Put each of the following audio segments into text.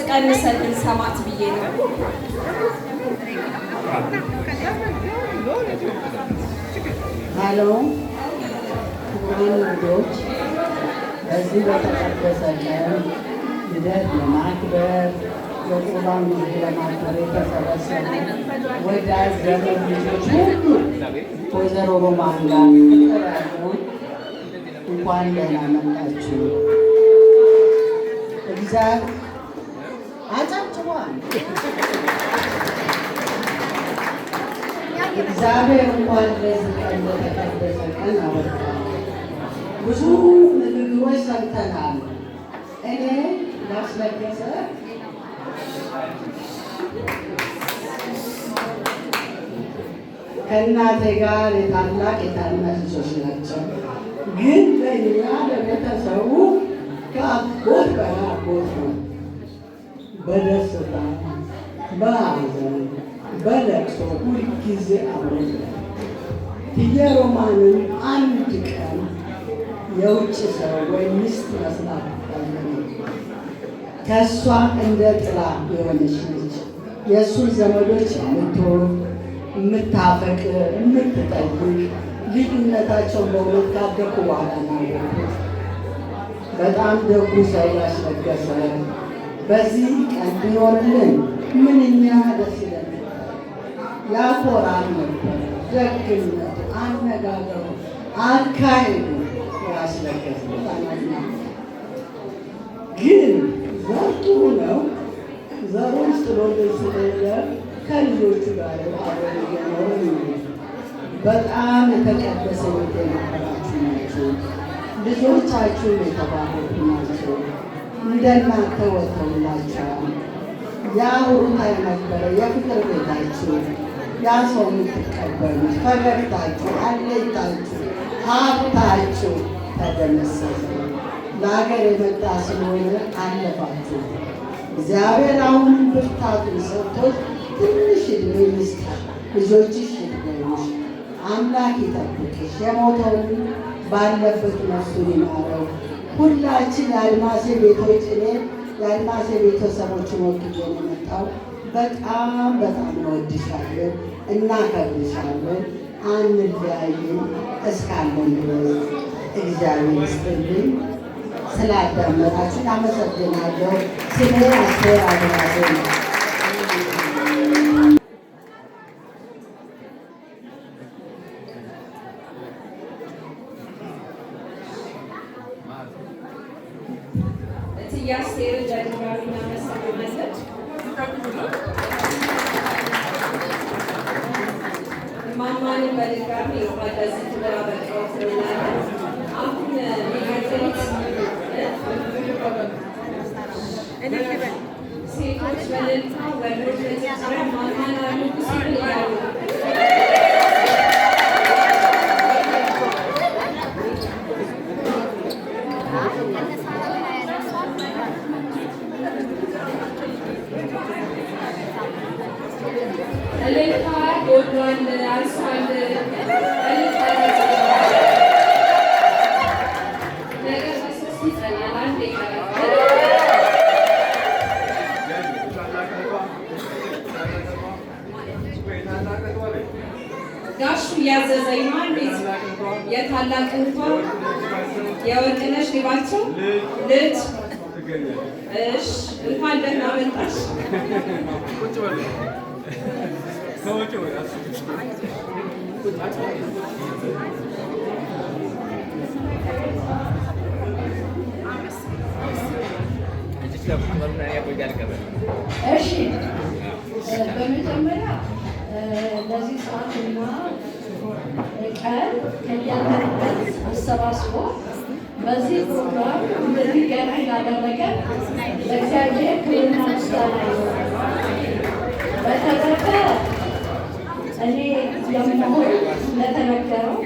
ቀንሰን ብንሰማት ብዬ ነው። ሀሎ፣ ክቡራን እንግዶች፣ በዚህ በተቀደሰ ቀን ልደት ለማክበር፣ የቁርባን ጊዜ ለማክበር የተሰበሰቡ ወዳጅ ዘመድ ልጆች ሁሉ፣ ወይዘሮ ሮማን ጋር ፍቅር ያለውን እንኳን ደህና መጣችሁ። እግዚአብሔር አጨብጭቧል። እግዚአብሔር እንኳን ለዚህ ቀን፣ ለተቀደሰ ቀን አበቃን። ብዙ ንግግሮች ሰምተናል። እኔ ላስለገሰ ከእናቴ ጋር የታላቅ የታናሽ ልጆች ናቸው። ግን ለእኛ ለቤተሰቡ ከአጎት በላይ አጎት ነው። በደስታ፣ በሐዘን፣ በለቅሶ ሁልጊዜ አብሮት ነው። እትዬ ሮማንን አንድ ቀን የውጭ ሰው ወይም ሚስት መስላ አትታየንም። ከእሷ እንደ ጥላ የሆነች ነች። የእሱን ዘመዶች የምትወድ፣ የምታፈቅር፣ የምትጠይቅ፣ ልዩነታቸውን በእውነት ካደኩ በኋላ ነው ያወቅሁት። በጣም ደጉ ሰው ያስለገሰ በዚህ ቀን ቢኖርልን ምንኛ ደስ ይለን ነበር። ያኮራል ነበር። ደግነቱ፣ አነጋገሩ፣ አካሄዱ ያስለገሰ በጣም አዝናለሁ። ግን ዘር ጥሩ ነው። ዘሩን ጥሎልን ስለሄደ ከልጆቹ ጋር አብረን እየኖርን ነው። በጣም የተቀደሰ ቤት የነበራችሁ ናችሁ። ልጆቻችሁም የተባረኩ ናቸው። እንደናንተ ወጥተውላችኋል። ያ ሁሩታ የነበረ የፍቅር ቤታችሁ፣ ያ ሰው የምትቀበሉት፣ ፈገግታችሁ፣ አለኝታችሁ፣ ሀብታችሁ ተደመሰሰ። ለሀገር የመጣ ስለሆነ አለፋችሁ። እግዚአብሔር አሁንም ብርታቱን ሰጥቶት ትንሽ ዕድሜ ይስጥሽ፣ ልጆችሽ ይድገሙሽ፣ አምላክ ይጠብቅሽ፣ የሞተውን ባለበት ነፍሱን ይማረው። ሁላችን የአድማሴ ቤቶች፣ እኔ የአድማሴ ቤተሰቦችን ወክዬ ነው የመጣው። በጣም በጣም እንወድሻለን፣ እናከብርሻለን። አንለያይም እስካለን ድረስ። እግዚአብሔር ይስጥልኝ። ስላዳመጣችሁ አመሰግናለሁ። ስሜ አስቴር አድማሴ ነው። እትዬ አስቴርን በድጋሚ እናመሰግናለን። ማማንን በድጋሚ እንኳን ለዚህ ክብር አበቃዎት እንላለን። አሁን የሚቀጥሉት ሴቶች በእልልታ፣ ወንዶች በጭብጨባ ማማን አሉ ሲሉ እያሉ ነው። እልልታ ጎድሏል፣ አንሷል። እልልታ ነገር በሶስት ይጸናል። አንድ ይቀራል። ጋሹ እያዘዘኝ ነው። አንዴት የታላቅ እህቷ የወርቅነሽ ግባቸው ልጅ። እሽ፣ እንኳን ደህና መጣሽ። እሺ፣ በመጀመሪያ ለዚህ ሰዓትና ቀን ከያለንበት አሰባስቦ በዚህ ፕሮግራም እንድንገናኝ ላደረገን ለእግዚአብሔር ክብርና ምስጋና ይሁን። በተረፈ እኔ የምሆን ለተነገረው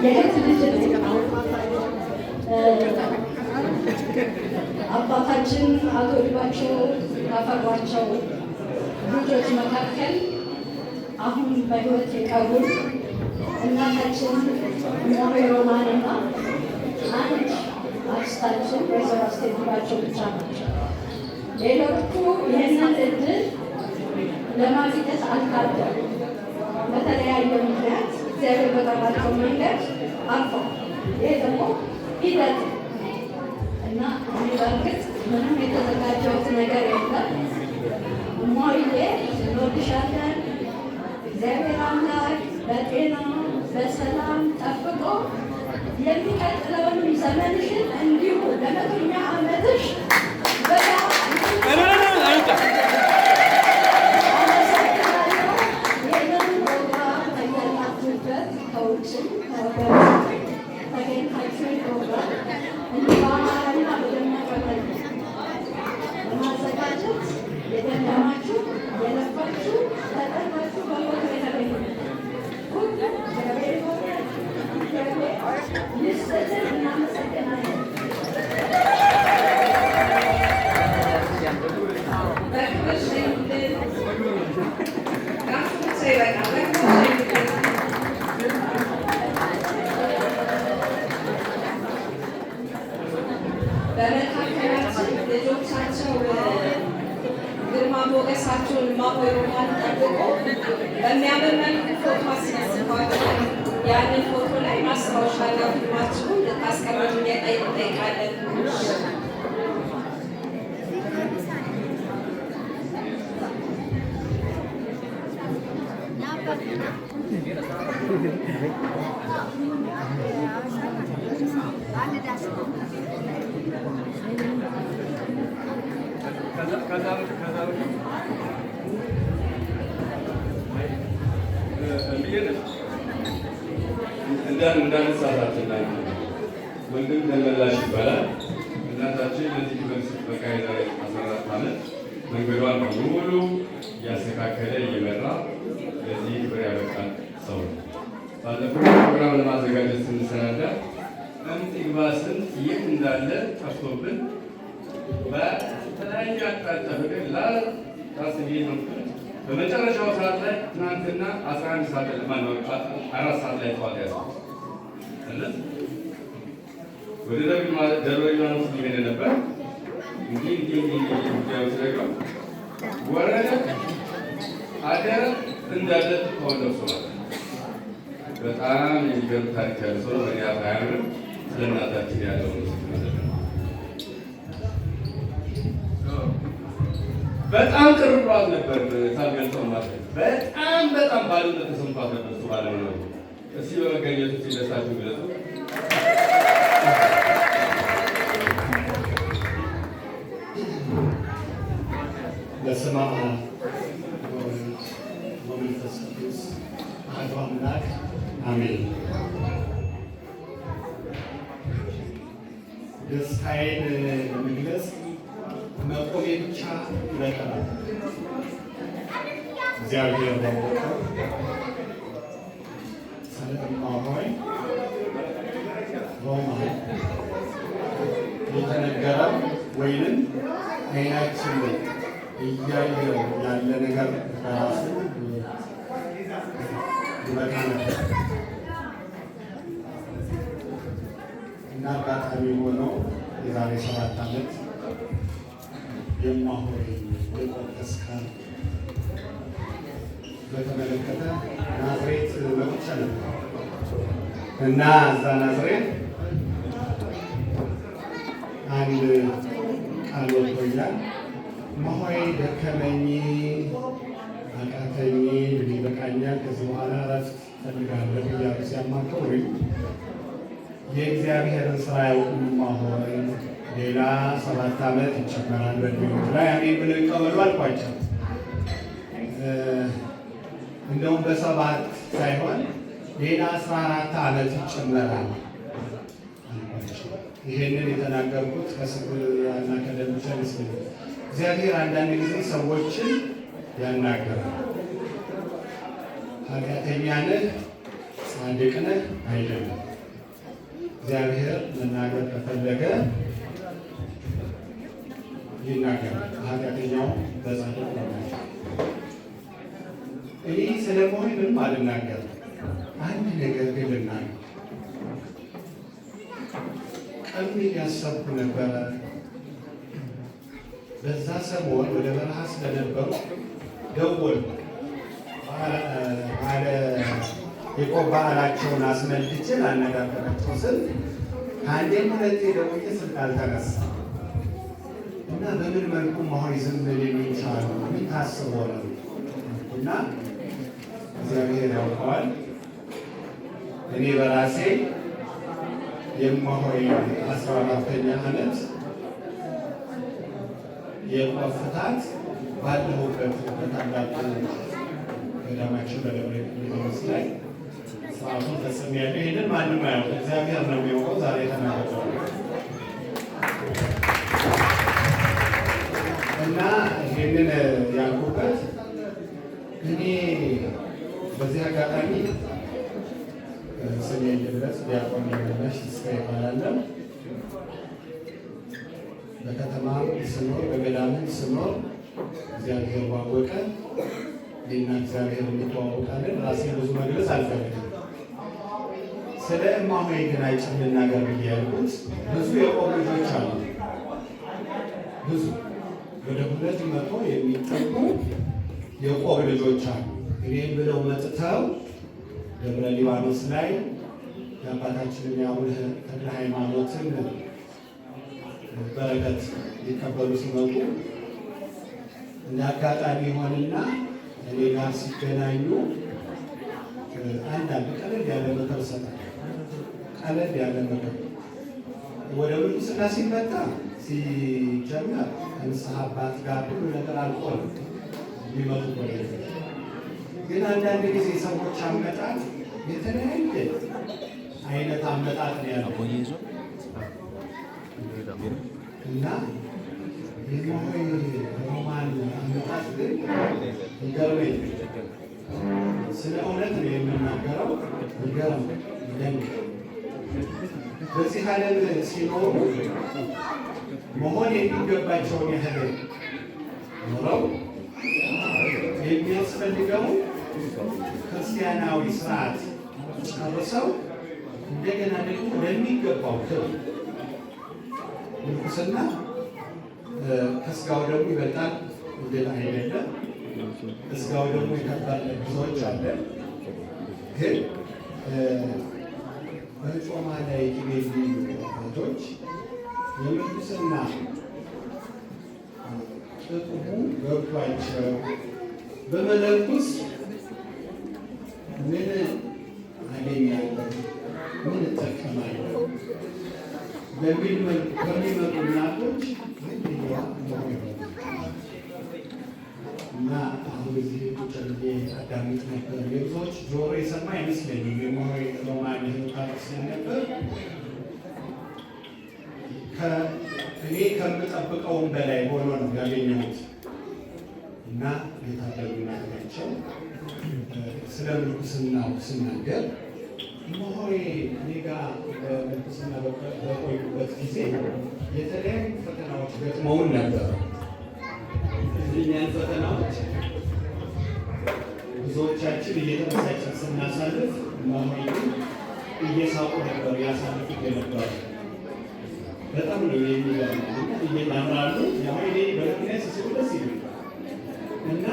የእህት ልጅ ነኝ። አባታችን አቶ ድባቸው ካፈሯቸው ልጆች መካከል አሁን በሕይወት የቀሩን እናታችን እማሆይ ሮማንና አንድ አክስታችን ወይዘሮ አስቴር ድባቸው ብቻ ናቸው። ሌሎቹ ይህንን እድል ለማግኘት አልታደሉም። በተለያየ ምክንያት እግዚአብሔር በጠራቸው መንገድ አልፈዋል። ይሄ ደግሞ ሂደት ነው እና እኔ በእርግጥ ምንም የተዘጋጀሁት ነገር የለም። እማዬ እንወድሻለን። እግዚአብሔር አምላክ በጤና በሰላም ጠብቆ የሚቀጥለውንም ዘመንሽን እንዲሁ ለ100ኛ ዓመትሽ በጣም አመሰግናለሁ። ይህንን ፕሮግራም ከያላችሁበት ከውጭም ከሀገር ውስጥ ተገኝታችሁ ፕሮግራም እንዲህ በአማረና በደመቀ መልኩ ለማዘጋጀት የደከማችሁ፣ የለፋችሁ፣ ተጠርታችሁ በቦታው የተገኙ ሁሉ እግዚአብሔር ይባርካችሁ። እግዚአብሔር ይስጥልን። እናመሰግናለን። በክብር ሸኙልን። ራሱ ብቻ ይበቃል። በክብር ሸኙልን። በመካከላችን ልጆቻቸው ግርማ ሞገሳቸውን እማሆይ ሮማን ጠብቆ በሚያምር መልኩ ፎቶ አስነስተዋቸዋል። ያንን ፎቶ ላይ ማስታወሻና ፊርማችሁን ልታስቀምጡ እንጠይቃለን። ከዛ በፊት እንዳነሳሳት ወንድም ተመላሽ ይባላል። እናታችን ለዚህ ክብር ስትበቃ የዛሬ 14 ዓመት መንገዷን በሙሉ እያስተካከለ እየመራ ለዚህ ክብር ያበቃል ሰው ነው። ባለፈው ፕሮግራም ለማዘጋጀት ስንሰናዳ እምጥ ይግባ ስንት የት እንዳለ ጠፍቶብን በተለያየ አቅጣጫ ፍቅር ላስ በመጨረሻው ሰዓት ላይ ትናንትና 11 ሰዓት ላይ፣ ማነው፣ 4 ሰዓት ላይ ጠዋት ያዘ ወደ ደብረ ሊባኖስ ሊሄድ ነበር። እንዲህ እንዲህ እንዲህ እንዲህ ጉዳዩ ሲነግረው ወረደ፣ አደረ፣ እንዳለ ተወለብሶ ማለት በጣም የሚገርም ታሪክ ያለ ሰው ነው። በእኔ አፍ አያምርም። ስለ እናታችን ያለው ማለት ነው። በጣም ቅር ብሏት ነበር ሳልገልጸው ማለት ነው። በጣም በጣም ባዶነት ተሰምቷት ነበር እሱ ባለመኖሩ። እስኪ በመገኘቱ ሲደስታችሁ ግለጹ። በስመ አብ ወወልድ ወመንፈስ ቅዱስ አሐዱ አምላክ አሜን። ደስታዬን ለመግለጽ መቆሜ ብቻ ይበቃል። እግዚአብሔር ባወቀው ስለ እማሆይ ሮማን የተነገረው ወይንም አይናችን እያየው ያለ ነገር በራሱ ይበቃ ነበር እና አጋጣሚ ሆኖ የዛሬ 7 ዓመት የእማሆይ የቆብ ተስካር በተመለከተ ናዝሬት መጥቼ ነበር እና እዛ ናዝሬት አንድ ቃል ወጥቶኛል። እማሆይ ደከመኝ፣ አቃተኝ፣ እድሜ ይበቃኛል፣ ከዚህ በኋላ እረፍት እፈልጋለሁ እያሉ ሲያማክሩኝ የእግዚአብሔርን ስራ ያውቁም እማሆይ፣ ሌላ 7 ዓመት ይጨመራል በእድሜዎት ላይ፣ አሜን ብለው ይቀበሉ አልኳቸው። እንደውም በ7 ሳይሆን ሌላ 14 ዓመት ይጨመራል አልኳቸው። ይሄንን የተናገርኩት ከስጋና ከደም ብቻ አይመስለኝም። እግዚአብሔር አንዳንድ ጊዜ ሰዎችን ያናገራል። ኃጢአተኛ ነህ፣ ጻድቅ ነህ አይደለም። እግዚአብሔር መናገር ከፈለገ ይናገራል። ኃጢአተኛው በጻድቅ ነው። እኔ ስለመሆኔ ምንም አልናገርም። አንድ ነገር ግን ልናገር። ቀኑን እያሰብኩ ነበረ። በዛ ሰሞን ወደ በረሃ ስለነበሩ ደወልኩ። በዓለ የቆብ በዓላቸውን አስመልክቼ ላነጋገራቸው ስል ከአንዴም ሁለቴ ደውዬ ስልክ አልተነሳም እና በምን መልኩ እማሆይ ዝም ሊሉ ቻሉ? ምን ታስቦ ነው? እና እግዚአብሔር ያውቀዋል። እኔ በራሴ የእማሆይ 14ኛ ዓመት የቆብ ፍታት ባለሁበት በታላቁ ገዳማችን በደብረ ሊባኖስ ላይ ስርዓቱን ፈጽሜያለሁ። ይህንን ማንም አያውቅም፣ እግዚአብሔር ነው የሚያውቀው። ዛሬ ተናግሬዋለሁ እና ይህንን ያልኩበት እኔ በዚህ አጋጣሚ ስሜ ልግለጽ፣ ዲያቆን የለነሽ ተስፋዬ እባላለሁ። በከተማም ስኖር በገዳምም ስኖር እግዚአብሔር ባወቀ እኔና እግዚአብሔር እንተዋወቃለን። ራሴን ብዙ መግለጽ አልፈልግም። ስለ እማሆይ ግን አጭር ልናገር ብዬ ያልኩት ብዙ የቆብ ልጆች አሉ። ብዙ ወደ 200 የሚጠጉ የቆብ ልጆች አሉ። እኔም ብለው መጥተው ደብረ ሊባኖስ ላይ የአባታችንን የአቡነ ተክለ ሃይማኖትን በረከት ሊቀበሉ ሲመጡ እንደ አጋጣሚ ይሆንና እኔ ጋር ሲገናኙ አንዳንድ ቀለል ያለ ምክር እሰጣለሁ። ቀለል ያለ ምክር ወደ ምንኩስና ሲመጣ ሲጀመር ከንስሐ አባት ጋር ሁሉ ነገር አልቆ ነው የሚመጡት ወደ ግን አንዳንድ ጊዜ ሰዎች አመጣጥ የተለያየ አይነት አመጣጥ ነው ያለው እና የእማሆይ ሮማን አመጣጥ ግን ይገርመኝ። ስለ እውነት ነው የምናገረው። ይገርም ይደንቅ። በዚህ ዓለም ሲኖሩ መሆን የሚገባቸውን ያህል ኖረው የሚያስፈልገው ክርስቲያናዊ ስርዓት ጨርሰው እንደገና ደግሞ ለሚገባው ክብር ምንኩስና ከስጋው ደግሞ ይበልጣል እንድል አይደለም። ከስጋው ደግሞ የከበርን ብዙዎች አለ። ግን በጮማ ላይ ቅቤ የሚሉ አባቶች የምንኩስና ጥቅሙ ገብቷቸው በመለኩስ ምን አገኛለሁ፣ ምን እጠቀማለሁ በሚል መልኩ ከሚመጡ እናቶች አንደኛዋ እማሆይ እና አሁን እዚህ ቁጭ ብዬ አዳምጥ ነበር። የብዙዎች ጆሮ የሰማ አይመስለኝም። የእማሆይ ሮማን ታሪክ ስለነበር እኔ ከምጠብቀውም በላይ ሆኖ ነው ያገኘሁት እና የታደሉ እናት ናቸው። ስለ ምንኩስናው ስናገር እማሆይ እኔ ጋ በምንኩስና በቆዩበት ጊዜ የተለያዩ ፈተናዎች ገጥመውን ነበር። እኛን ፈተናዎች ብዙዎቻችን እየተበሳጨን ስናሳልፍ እማሆይ ግን እየሳቁ ነበር ያሳልፉት የነበሩ። በጣም ነው የሚገርመው። እየታምራሉ ያው እኔ በምክንያት ሲስቁ ደስ ይለኛል። እና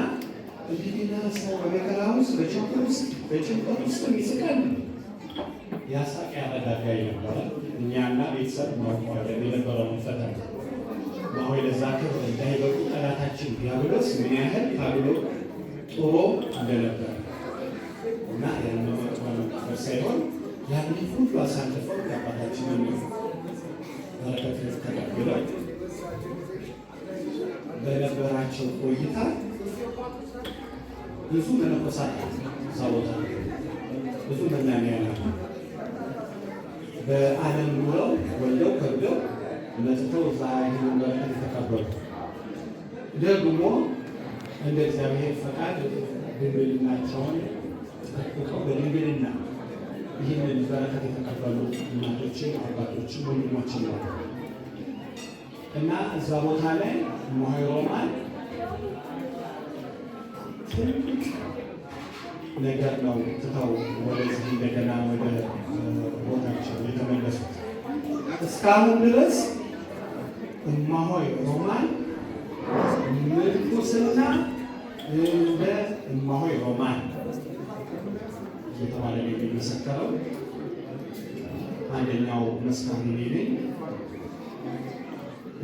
እንደገና ሰው በመከራ ውስጥ በችግር ውስጥ በጭንቀት ውስጥ ይስቃል። ያሳቅ ያረጋጋ ነበረ። እኛና ቤተሰብ እናውቀዋለን የነበረውን ፈተና። እማሆይ ለዛ ክብር እንዳይበቁ ጠላታችን ዲያብሎስ ምን ያህል ታግሎ ጥሮ እንደነበረ እና ያንን መቀበል ሳይሆን ያንን ሁሉ አሳልፈው የአባታችንን በረከት ተቀብለው በነበራቸው ቆይታ ብዙ መነኮሳት እዛ ቦታ ብዙ መናንያን አሉ። በዓለም ኑረው ወልደው ከብደው መጥተው እዛ ይህንን በረከት የተቀበሉ ደግሞ እንደ እግዚአብሔር ፈቃድ ድንግልናቸውን ጠብቀው በድንግልና ይህንን በረከት የተቀበሉ እናቶችን፣ አባቶችን፣ ወንድሞችን ነው እና እዛ ቦታ ላይ እማሆይ ሮማን ትልቅ ነገር ነው ትተው ወደዚህ እንደገና ወደ ቦታቸው የተመለሱት። እስካሁን ድረስ እማሆይ ሮማን እንደ እማሆይ ሮማን እየተባለ ነው የሚመሰከረው። አንደኛው መስካሪ እኔ ነኝ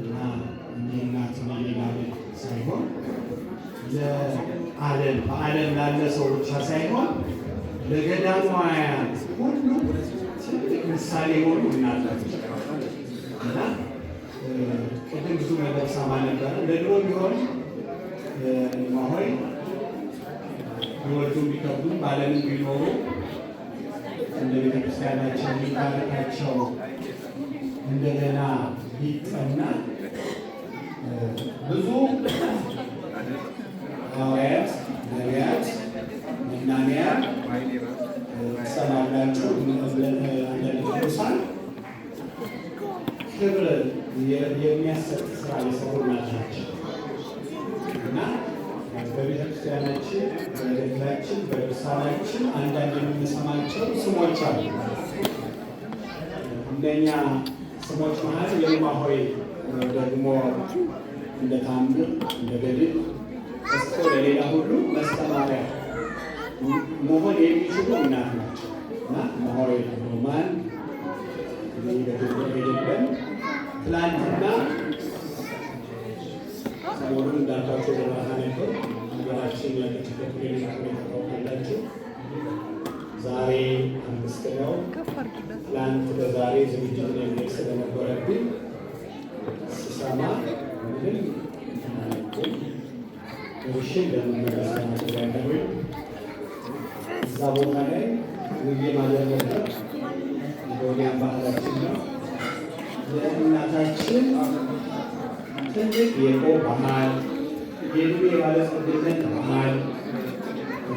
እና እኚህ እናት ሌላ ሳይሆን ለዓለም በዓለም ላለ ሰው ብቻ ሳይሆን ለገዳማውያን ሁሉ ትልቅ ምሳሌ የሆኑ እናት ናቸው እና ቅድም ብዙ ነገር ሰማ ነበረ። እንደ ድሮ ቢሆን እማሆይ ቢወልዱም ቢከብዱም በዓለምም ቢኖሩ እንደ ቤተክርስቲያናችን ታሪካቸው እንደገና ቢጠና ብዙ ሐዋርያት፣ ነቢያት፣ መናንያን ትሰማላችሁ። አንዳንድ ቅዱሳን ክብር የሚያሰጥ ስራ የሰሩ እናት ናቸው እና በቤተክርስቲያናችን በገድላችን በድርሳናችን አንዳንድ የምንሰማቸው ስሞች አሉ። እንደኛ ስሞች መሀል የእማሆይ ደግሞ እንደ ታምር እንደ ገድል ተጽፎ ለሌላ ሁሉ መስተማሪያ መሆን የሚችሉ እናት ናቸው እና እማሆይ ሮማን አይደለም። ትላንትና ሰሞኑን እንዳልኳቸው በበረሃ ነበር። ሀገራችን ያለችበት ሁኔታ ታውቃላችሁ። ዛሬ 5 ነው። ትላንት በዛሬ ዝግጅት ላይ ስለነበረብኝ ስሰማ ምንም ደርሼ እንደምመለስ ተናግሬያለሁ። እዛ ቦታ ላይ ውዬ ማደር ነበር። እንደወዲያም ባህላችን ነው። ለእናታችን ትልቅ የቆብ ባህል የዕድሜ ባለጸግነት ባህል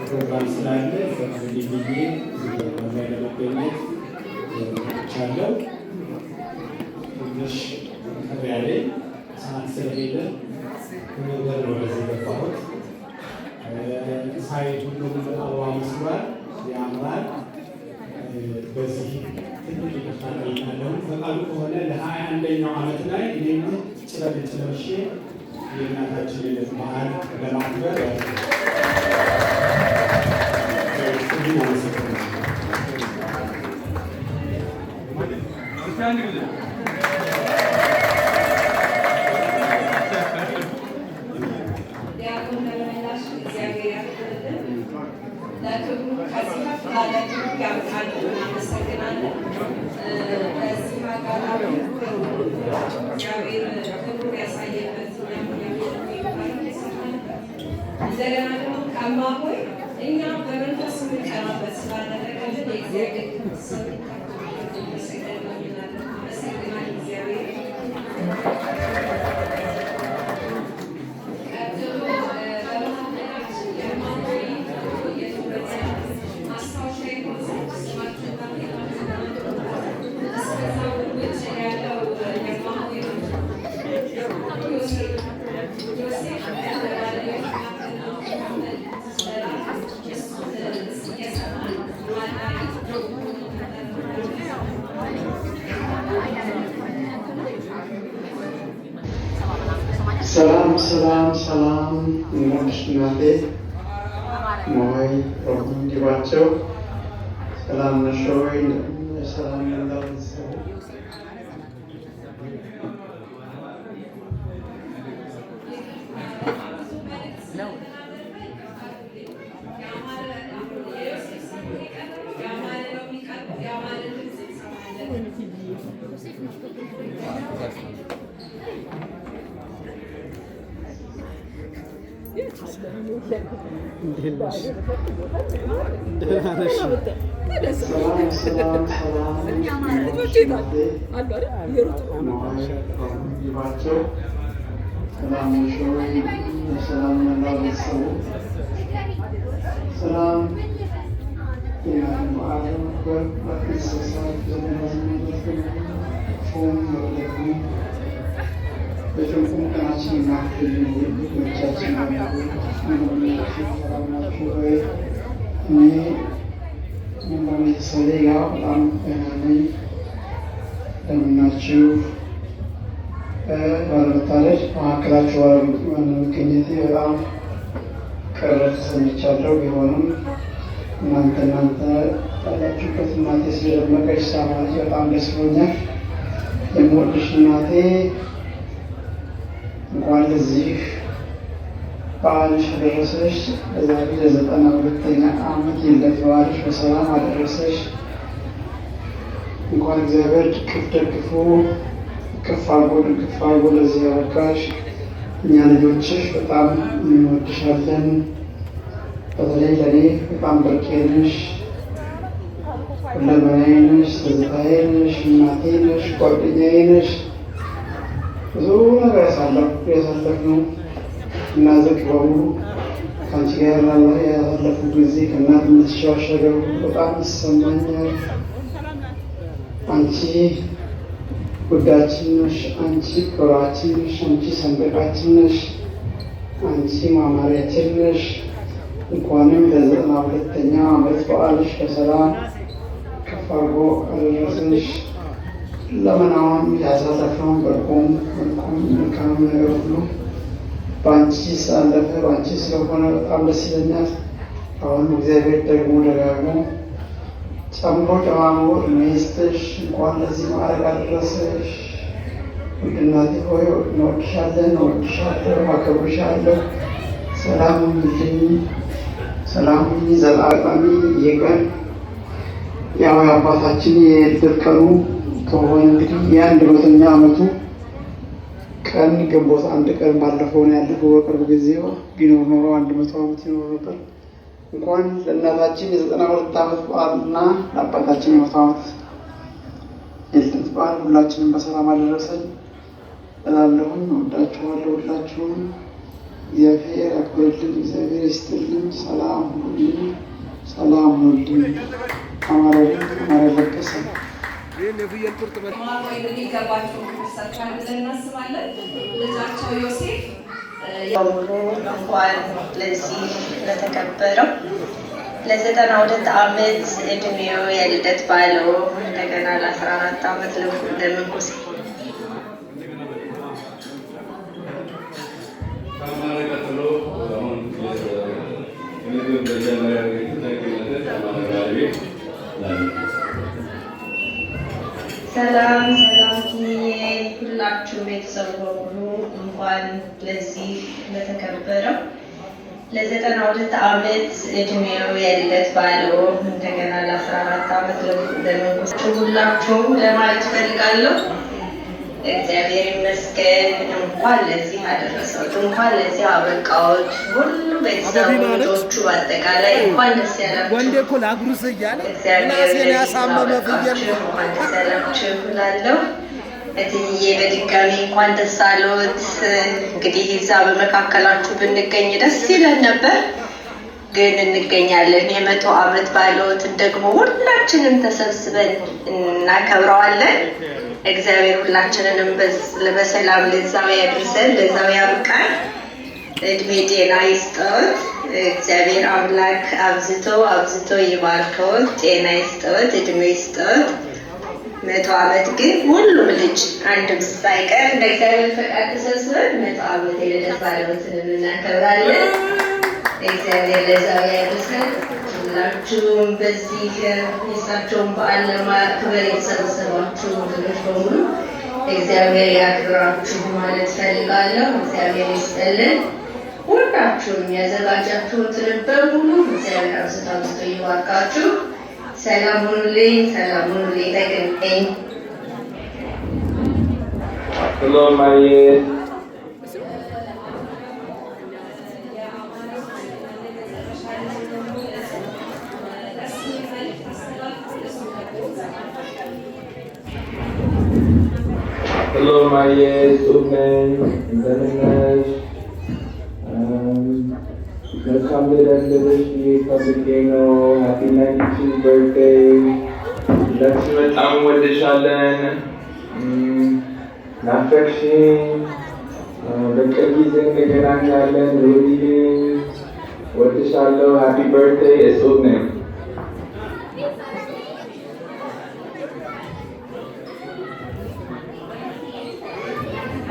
ፕሮግራም ስላለ ፈቅዱልኝ ብዬ እዚህ ፕሮግራም ላይ ለመገኘት መጥቻለሁ። ትንሽ ቅር ያለኝ ሰዓት ስለሄደ ከመንገድ ነው ወደዚህ የገባሁት። ሳይ ሁሉም አበባ መስሏል፣ ያምራል። በዚህ ትልቅ ይቅርታ እጠይቃለሁ። ፈቃዱ ከሆነ ለ21ኛው ዓመት ላይ እኔም ነጭ ለነጭ ለብሼ የእናታችን ልደት በዓል ለማክበር አመሰግናለሁ። እስቲ አንድ ጊዜ ዲያቆን ደመላሽ እግዚአብሔር ያክብርልን። ለክብሩ ከዚህ ከፍ ላለ ክብሩ ያብቃል። እናመሰግናለን። በዚህ አጋጣሚ እግዚአብሔር ክብሩን ያሳየበት እንደገና ደግሞ ከእማሆይ እኛ በመንፈስ የምንቀናበት ስላደረገልን የእግዚአብሔር ስም ይመሰገን ነው እንላለን። አመሰግናለሁ እግዚአብሔር። ቀጥሎ በመካከላችን የእማሆይ የትውልድ ማስታወሻ ይሆን ዘንድ ስማችሁን እስከዛው ውጭ ያለው የእማሆይ ዮሴፍ የተባለ እሱን እየሰማን ሰላም ሰላም ሰላም፣ እንደምሽ እናቴ እማሆይ ሮማን ግባቸው፣ ሰላም ነሽ ወይ? ሰላም መላው ቤተሰቡ። ሰላም ሰላም ሰላም፣ እንደምሽ እናቴ እማሆይ ሮማን ግባቸው፣ ሰላም ነሽ ወይ? ሰላም መላው ቤተሰቡ። ሰላም የእናትን በዓል ለማክበር በ98 ጾም በደግሞ በጭንቁም ቀናችን የማክል ወቻችን ሰላም ናችሁ ወይ? እኔ በቤተሰቤ ጋር በጣም ደህና ነኝ። እንደምናችሁ? ባለመታደል መካከላችሁ ባለመገኘቴ በጣም ቅር ተሰኝቻለሁ። ቢሆንም እናንተ ያላችሁበት እናቴ ስለደመቀች ሳማች በጣም ደስ ብሎኛል። የምወድሽ እናቴ እንኳን ለዚህ በዓልሽ አደረሰሽ። ለዛሬ ለ92ኛ ዓመት የልደት በዓልሽ በሰላም አደረሰሽ። እንኳን እግዚአብሔር ድቅፍ ደግፎ እቅፍ አድርጎ ድግፍ አድርጎ ለዚህ ያበቃሽ። እኛ ልጆችሽ በጣም እንወድሻለን። በተለይ ለእኔ በጣም ብርቄ ነሽ፣ ሁለመናዬ ነሽ፣ ትዝታዬ ነሽ፣ እናቴ ነሽ፣ ጓደኛዬ ነሽ። ብዙ ነገር ያሳለፍነው እና ዝቅ በሙሉ ከአንቺ ጋር ያሳለፉ ጊዜ ከእናትነት ሻሸገሩ በጣም ይሰማኛል። አንቺ ጉዳችን ነሽ፣ አንቺ ክብራችን ነሽ፣ አንቺ ሰንደቃችን ነሽ፣ አንቺ ማማሪያችን ነሽ። እንኳንም ለ92ኛ ዓመት በዓልሽ በሰላም ከፍ አድርጎ አደረሰሽ። ለመናውን ያሳለፍነውን በጎም መልኩም መልካም ነገር ሁሉ በአንቺ ስላለፈ በአንቺ ስለሆነ በጣም ደስ ይለኛል። አሁንም እግዚአብሔር ደግሞ ደጋግሞ ጨምሮ ጨማምሮ እድሜ ይስጥሽ። እንኳን ለዚህ ማዕረግ አደረሰሽ። ውድ እናቴ ሆይ እንወድሻለን፣ እወድሻለሁ፣ አከብርሻለሁ። ሰላም ሁኚልኝ፣ ሰላም ሁኚ። ዘላለማዊ ይህ ቀን ያው የአባታችን የልደት ቀኑ ከሆነ እንግዲህ የ100ኛ ዓመቱ ቀን ግንቦት 1 ቀን ባለፈው ነው ያለፈው። በቅርብ ጊዜ ቢኖር ኖሮ 100 ዓመት ይኖር ነበር። እንኳን ለእናታችን የ92 ዓመት በዓልና ለአባታችን የ100 ዓመት የልደት በዓል ሁላችንም በሰላም አደረሰን እላለሁኝ። እወዳችኋለሁ ሁላችሁም። እግዚአብሔር ያክብርልን፣ እግዚአብሔር ይስጥልን። ሰላም ሁኑልኝ፣ ሰላም ሁኑልኝ። አማረ አማረ ለገሰ ማቆይ የሚገባቸውን ክብር ሰጥተዋል ብለን እናስባለን። ልጃቸው ዮሴፍ በሙሉ እንኳን ለዚህ ለተከበረው ለ92 ዓመት እድሜው የልደት በዓሉ እንደገና ለ14 ዓመት ለምንኩስ ከአማረ ቀጥሎ አሁን የምግብ ደረጃ ያደረገችው አማረ ባለቤት ላሚ። ሰላም ሰላም ኪኒዬ፣ ሁላችሁም ቤተሰቡ በሙሉ እንኳን ለዚህ ለተከበረው ለ92 ዓመት እድሜው የልደት በዓሉ እንደገና ለ14 ዓመት ለምንኩስ ሁላችሁም ለማለት ፈልጋለሁ። እግዚአብሔር ይመስገን። እንኳን ለዚህ አደረሰዎት፣ እንኳን ለዚህ አበቃዎት። ሁሉ ቤተሰቡ፣ ልጆቹ በአጠቃላይ እንኳን ደስ ያላችሁ። ወንዴ እኮ ላጉርስ እያለ እግዚአብሔር ምላሴን ለዚህ ያሳመመ ፍየል ስላበቃችሁ እንኳን ደስ ያላችሁ እላለሁ። እትዬ በድጋሚ እንኳን ደስ አለዎት። እንግዲህ እዛ በመካከላችሁ ብንገኝ ደስ ይለን ነበር፣ ግን እንገኛለን። የ100 ዓመት በዓልዎትን ደግሞ ሁላችንም ተሰብስበን እናከብረዋለን። እግዚአብሔር ሁላችንንም በሰላም ለዛው ያድርሰን፣ ለዛው ያብቃን። እድሜ ጤና ይስጠዎት። እግዚአብሔር አምላክ አብዝቶ አብዝቶ ይባርከዎት፣ ጤና ይስጠዎት፣ እድሜ ይስጠዎት። 100 ዓመት ግን ሁሉም ልጅ አንድም ሳይቀር እንደ እግዚአብሔር ፈቃድ ተሰብስበን 100 ዓመት የልደት በዓልዎትን እናከብራለን። እግዚአብሔር ለዛው ያድርሰን። ሁላችሁም በዚህ የእሳቸውን በዓል ለማክበር የተሰበሰባችሁ ወገኖች በሙሉ እግዚአብሔር ያክብራችሁ ማለት ፈልጋለሁ። እግዚአብሔር ይስጥልን። ሁላችሁም ያዘጋጃችሁትን በሙሉ እግዚአብሔር አብዝቶ አብዝቶ ይባርካችሁ። ሰላም ሁኑልኝ፣ ሰላም ሁኑልኝ። ተገናኝ። Hello, እማዬ። ደስ የሚል መልዕክት አስተላልፏል። እሱ ደግሞ Hello, እማዬ። እጹብ ነኝ። እንደምን ነሽ? መልካም ልደት ልልሽ ብዬ ፈልጌ ነው። Happy 92 birthday። ሁላችን በጣም እንወድሻለን። ናፈቅሽኝ። በቅርብ ጊዜ እንገናኛለን። ኑሪልኝ። እወድሻለሁ። Happy birthday። እጹብ ነኝ።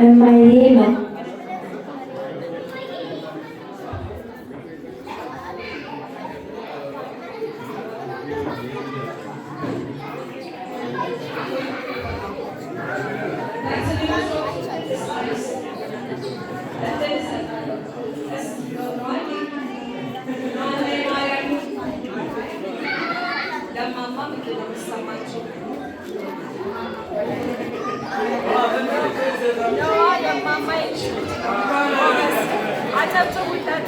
እማዬ አጨብጭቡለት።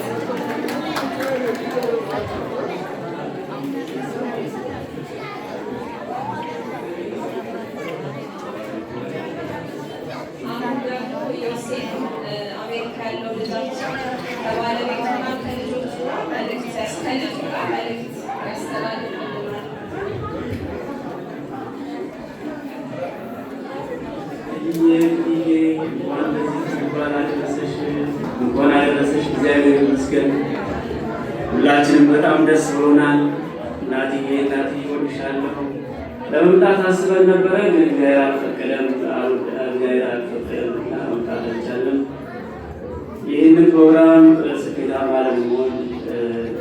አሁን ደግሞ ዮሴፍ አሜሪካ ያለው ልጃቸው ከባለቤቱና ከልጆቹ ጋር መልእክት ከልጁ ጋር መልእክት ያስተላልፍልናል። ይሄ እንኳን ለዚህ እንኳን አደረሰሽ፣ እንኳን አደረሰሽ። እግዚአብሔር ይመስገን። ሁላችንም በጣም ደስ ብሎናል። እናትዬ፣ እናትዬ እወድሻለሁ። ለመምጣት አስበን ነበረ፣ ግን እግዚአብሔር አልፈቀደም። እግዚአብሔር አልፈቀደም እና መምጣት አልቻልንም። ይህንን ፕሮግራም ስኬታማ ለመሆን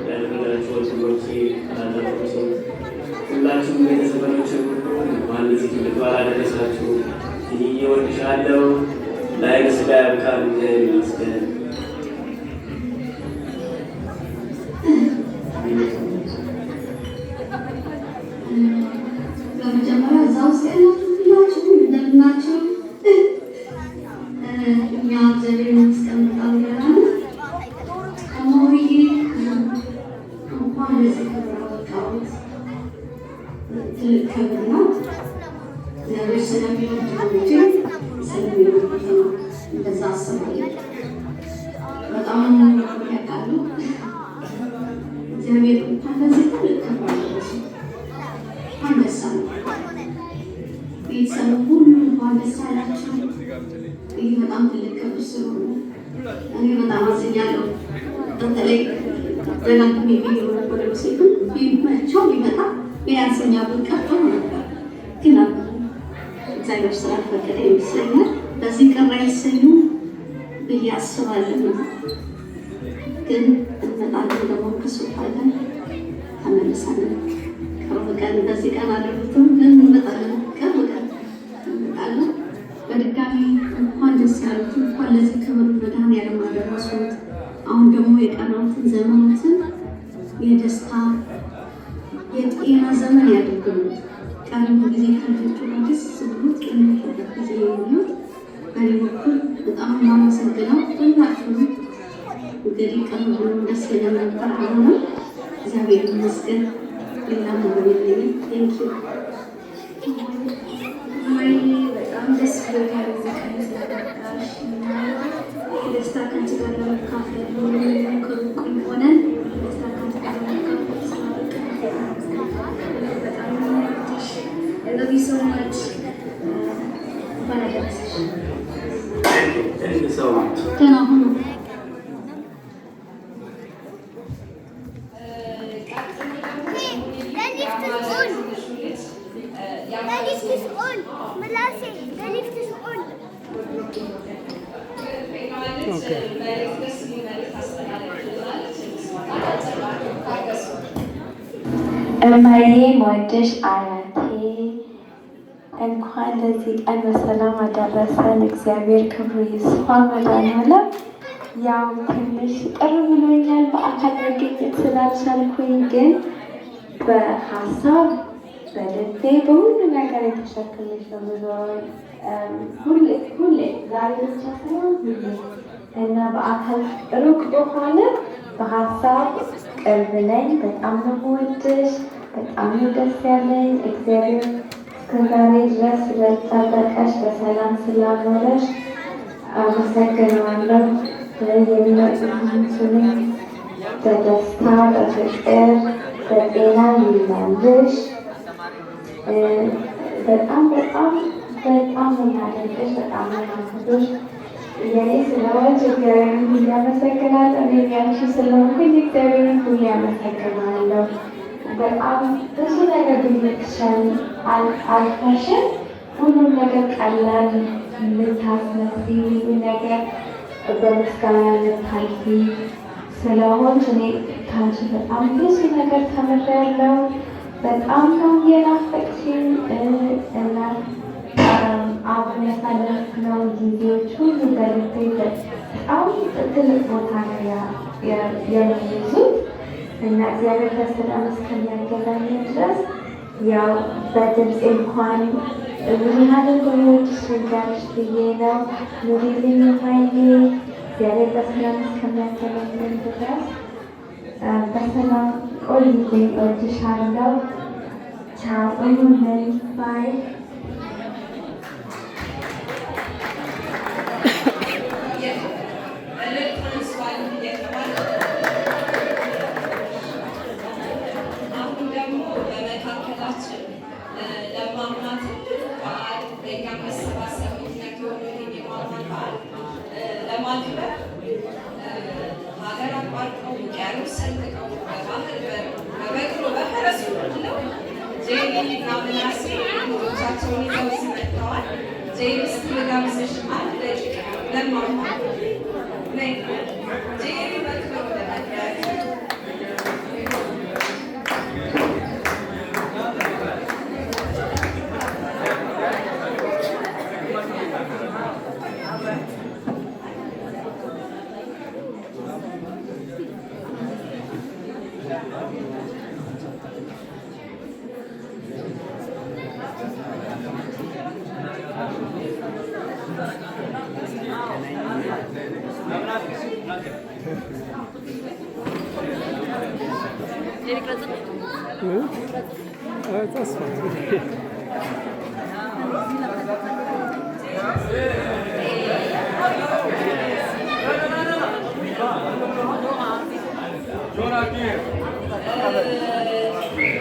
ያደረጋችሁ ወንድሞቼ፣ ታላላቆቼ፣ ሁላችሁም ቤተሰቦቼ ሁሉ እንኳን ለዚህ ትልቅ በዓል አደረሳችሁ። ይህ እወድሻለሁ። ለዓይነ ሥጋ ያብቃን። እግዚአብሔር ይመስገን። በመጀመሪያ እዛ ውስጥ ያላችሁ ሁላችሁም እንደምናችሁ? እኛ እግዚአብሔር ይመስገን በጣም ደህና ነን። እማሆዬ፣ እንኳን ለዚህ ክብር አበቃዎት። ትልቅ ክብር ነው። እግዚአብሔር ስለሚወድ ነው እንጂ ስለሚወድ ነው። እንደዛ አስባለሁ። በጣም ያውቃሉ። እግዚአብሔር እንኳን ለዚህ ትልቅ ክብር አደረሰው። እንኳን ደስ አለ። ቤተሰብ ሁሉ እንኳን ደስ አላችሁ። ይህ በጣም ትልቅ ክብር ስለሆነ እኔ በጣም አዝኛለሁ። በተለይ ደጋግሜ ብዬው ነበር፣ ዮሴፍን ቢመቸው ቢመጣ ቢያንስ እኛ ብንቀር ጥሩ ነበር፣ ግን እግዚአብሔር ስላልፈቀደ ይመስለኛል። በዚህ ቅር አይሰኙም ብዬ አስባለሁ። ግን እንመጣለን፣ ደግሞ እንክሱታለን፣ ተመልሰን ቅርብ ቀን፣ በዚህ ቀን አደረጉትም፣ ግን እንመጣለን፣ ቅርብ ቀን እንመጣለን። በድጋሚ እንኳን ደስ ያሉት፣ እንኳን ለዚህ ክብር መድኃኔዓለም አደረሱት። አሁን ደግሞ የቀረቡትን ዘመናትን የደስታ የጤና ዘመን ያድርግሉት። ቀሪው ጊዜ ከልጆቹ ጋር ደስ ብሎት የሚኖርበት ጊዜ ይሁንልዎት። በእኔ በኩል በጣም የማመሰግነው ሁላችሁንም። እንግዲህ ቅርብ ብሎ ደስ ይለን ነበር፣ አልሆነም። እግዚአብሔር ይመስገን። ሌላ ምንም የለኝም። Thank you. እማዬ፣ በጣም ደስ ብሎኛል እዚህ ቀን ስለበቃሽ እና ደስታ ከአንቺ ጋር ለመካፈል፣ ምንም ከሩቅም ሆነን ደስታ ከአንቺ ጋር ለመካፈል ስላበቃን በጣም ነው የምወድሽ። I love you so much. እንኳን አደረሰሽ። Thank you so much. ደህና ሁኑ። ቀጥሎ ደግሞ የአማረ ትንሹ ልጅ የአማረ ልጅ መልእክት፣ ደስ የሚል መልእክት ታስተላልፍልናለች። እንስማት። ታገሱ። እማዬ፣ መወድሽ አያቴ፣ እንኳን ለዚህ ቀን በሰላም አደረሰን። እግዚአብሔር ክብሩ ይስፋ መድኃኔዓለም። ያው ትንሽ ቅር ብሎኛል በአካል መገኘት ስላልቻልኩኝ፣ ግን በሀሳብ፣ በልቤ፣ በሁሉ ነገር የተሸከመች ነው የምዞረው። ሁሌ ሁሌ፣ ዛሬ ብቻ ሳይሆን ሁሌ፣ እና በአካል ሩቅ በሆነ በሀሳብ ቅርብ ነኝ። በጣም ነው የምወድሽ። በጣም ነው ደስ ያለኝ። እግዚአብሔር እስከዛሬ ድረስ ስለጠበቀሽ፣ በሰላም ስላኖረሽ አመሰግነዋለሁ። የሚመጡትንም በደስታ፣ በፍቅር፣ በጤና ይሙላልሽ። በጣም በጣም በጣም ነው የማደንቅሽ፣ በጣም ነው የማከብርሽ። የኔ ስለሆንሽ እግዚአብሔርን ሁሌ አመሰግናለሁ። እኔም ያንቺ ስለሆንኩኝ እግዚአብሔርን ሁሌ አመሰግናለሁ። በጣም ብዙ ነገር ቢመጥሻል አልፈሽን ሁሉም ነገር ቀላል የምታስመስይ፣ ሁሉ ነገር በምስጋና የምታልፊ ስለሆንሽ እኔ ከአንቺ በጣም ብዙ ነገር ተምሬያለሁ። በጣም ነው የናፈቅሽኝ እና አብረን ያሳለፍነው ጊዜዎች ሁሉ በልቤ በጣም ትልቅ ቦታ ነው የሚይዙት እና እግዚአብሔር በሰላም እስከሚያገናኘን ድረስ ያው በድምፅ እንኳን ምን ያህል እንደምወድሽ ልንገርሽ ብዬ ነው። ኑሪልኝ እማዬ። እግዚአብሔር በሰላም እስከሚያገናኘን ድረስ በሰላም ቆዩልኝ። እወድሻለሁ። ቻው። እሙነኝ። Bye። እልል አንሷል እየተባለ አሁን ደግሞ በመካከላችን ለማማ ትልቅ በዓል ለእኛ መሰባሰብ ምክንያት የሆነውን የማማን በዓል ለማክበር ሀገር አቋርጠው፣ ውቅያኖስ ሰንጥቀው፣ በባህር፣ በበቅሎ፣ በፈረስ ብለው ጄሪ እና ምናሴ ልጆቻቸውን ይዘው እዚህ መጥተዋል። ጄሪ፣ እስኪ ልጋብዝሽ 1 ደቂቃ ለማማ። ነይ ጄሪ፣ በክብር ወደ መድረክ።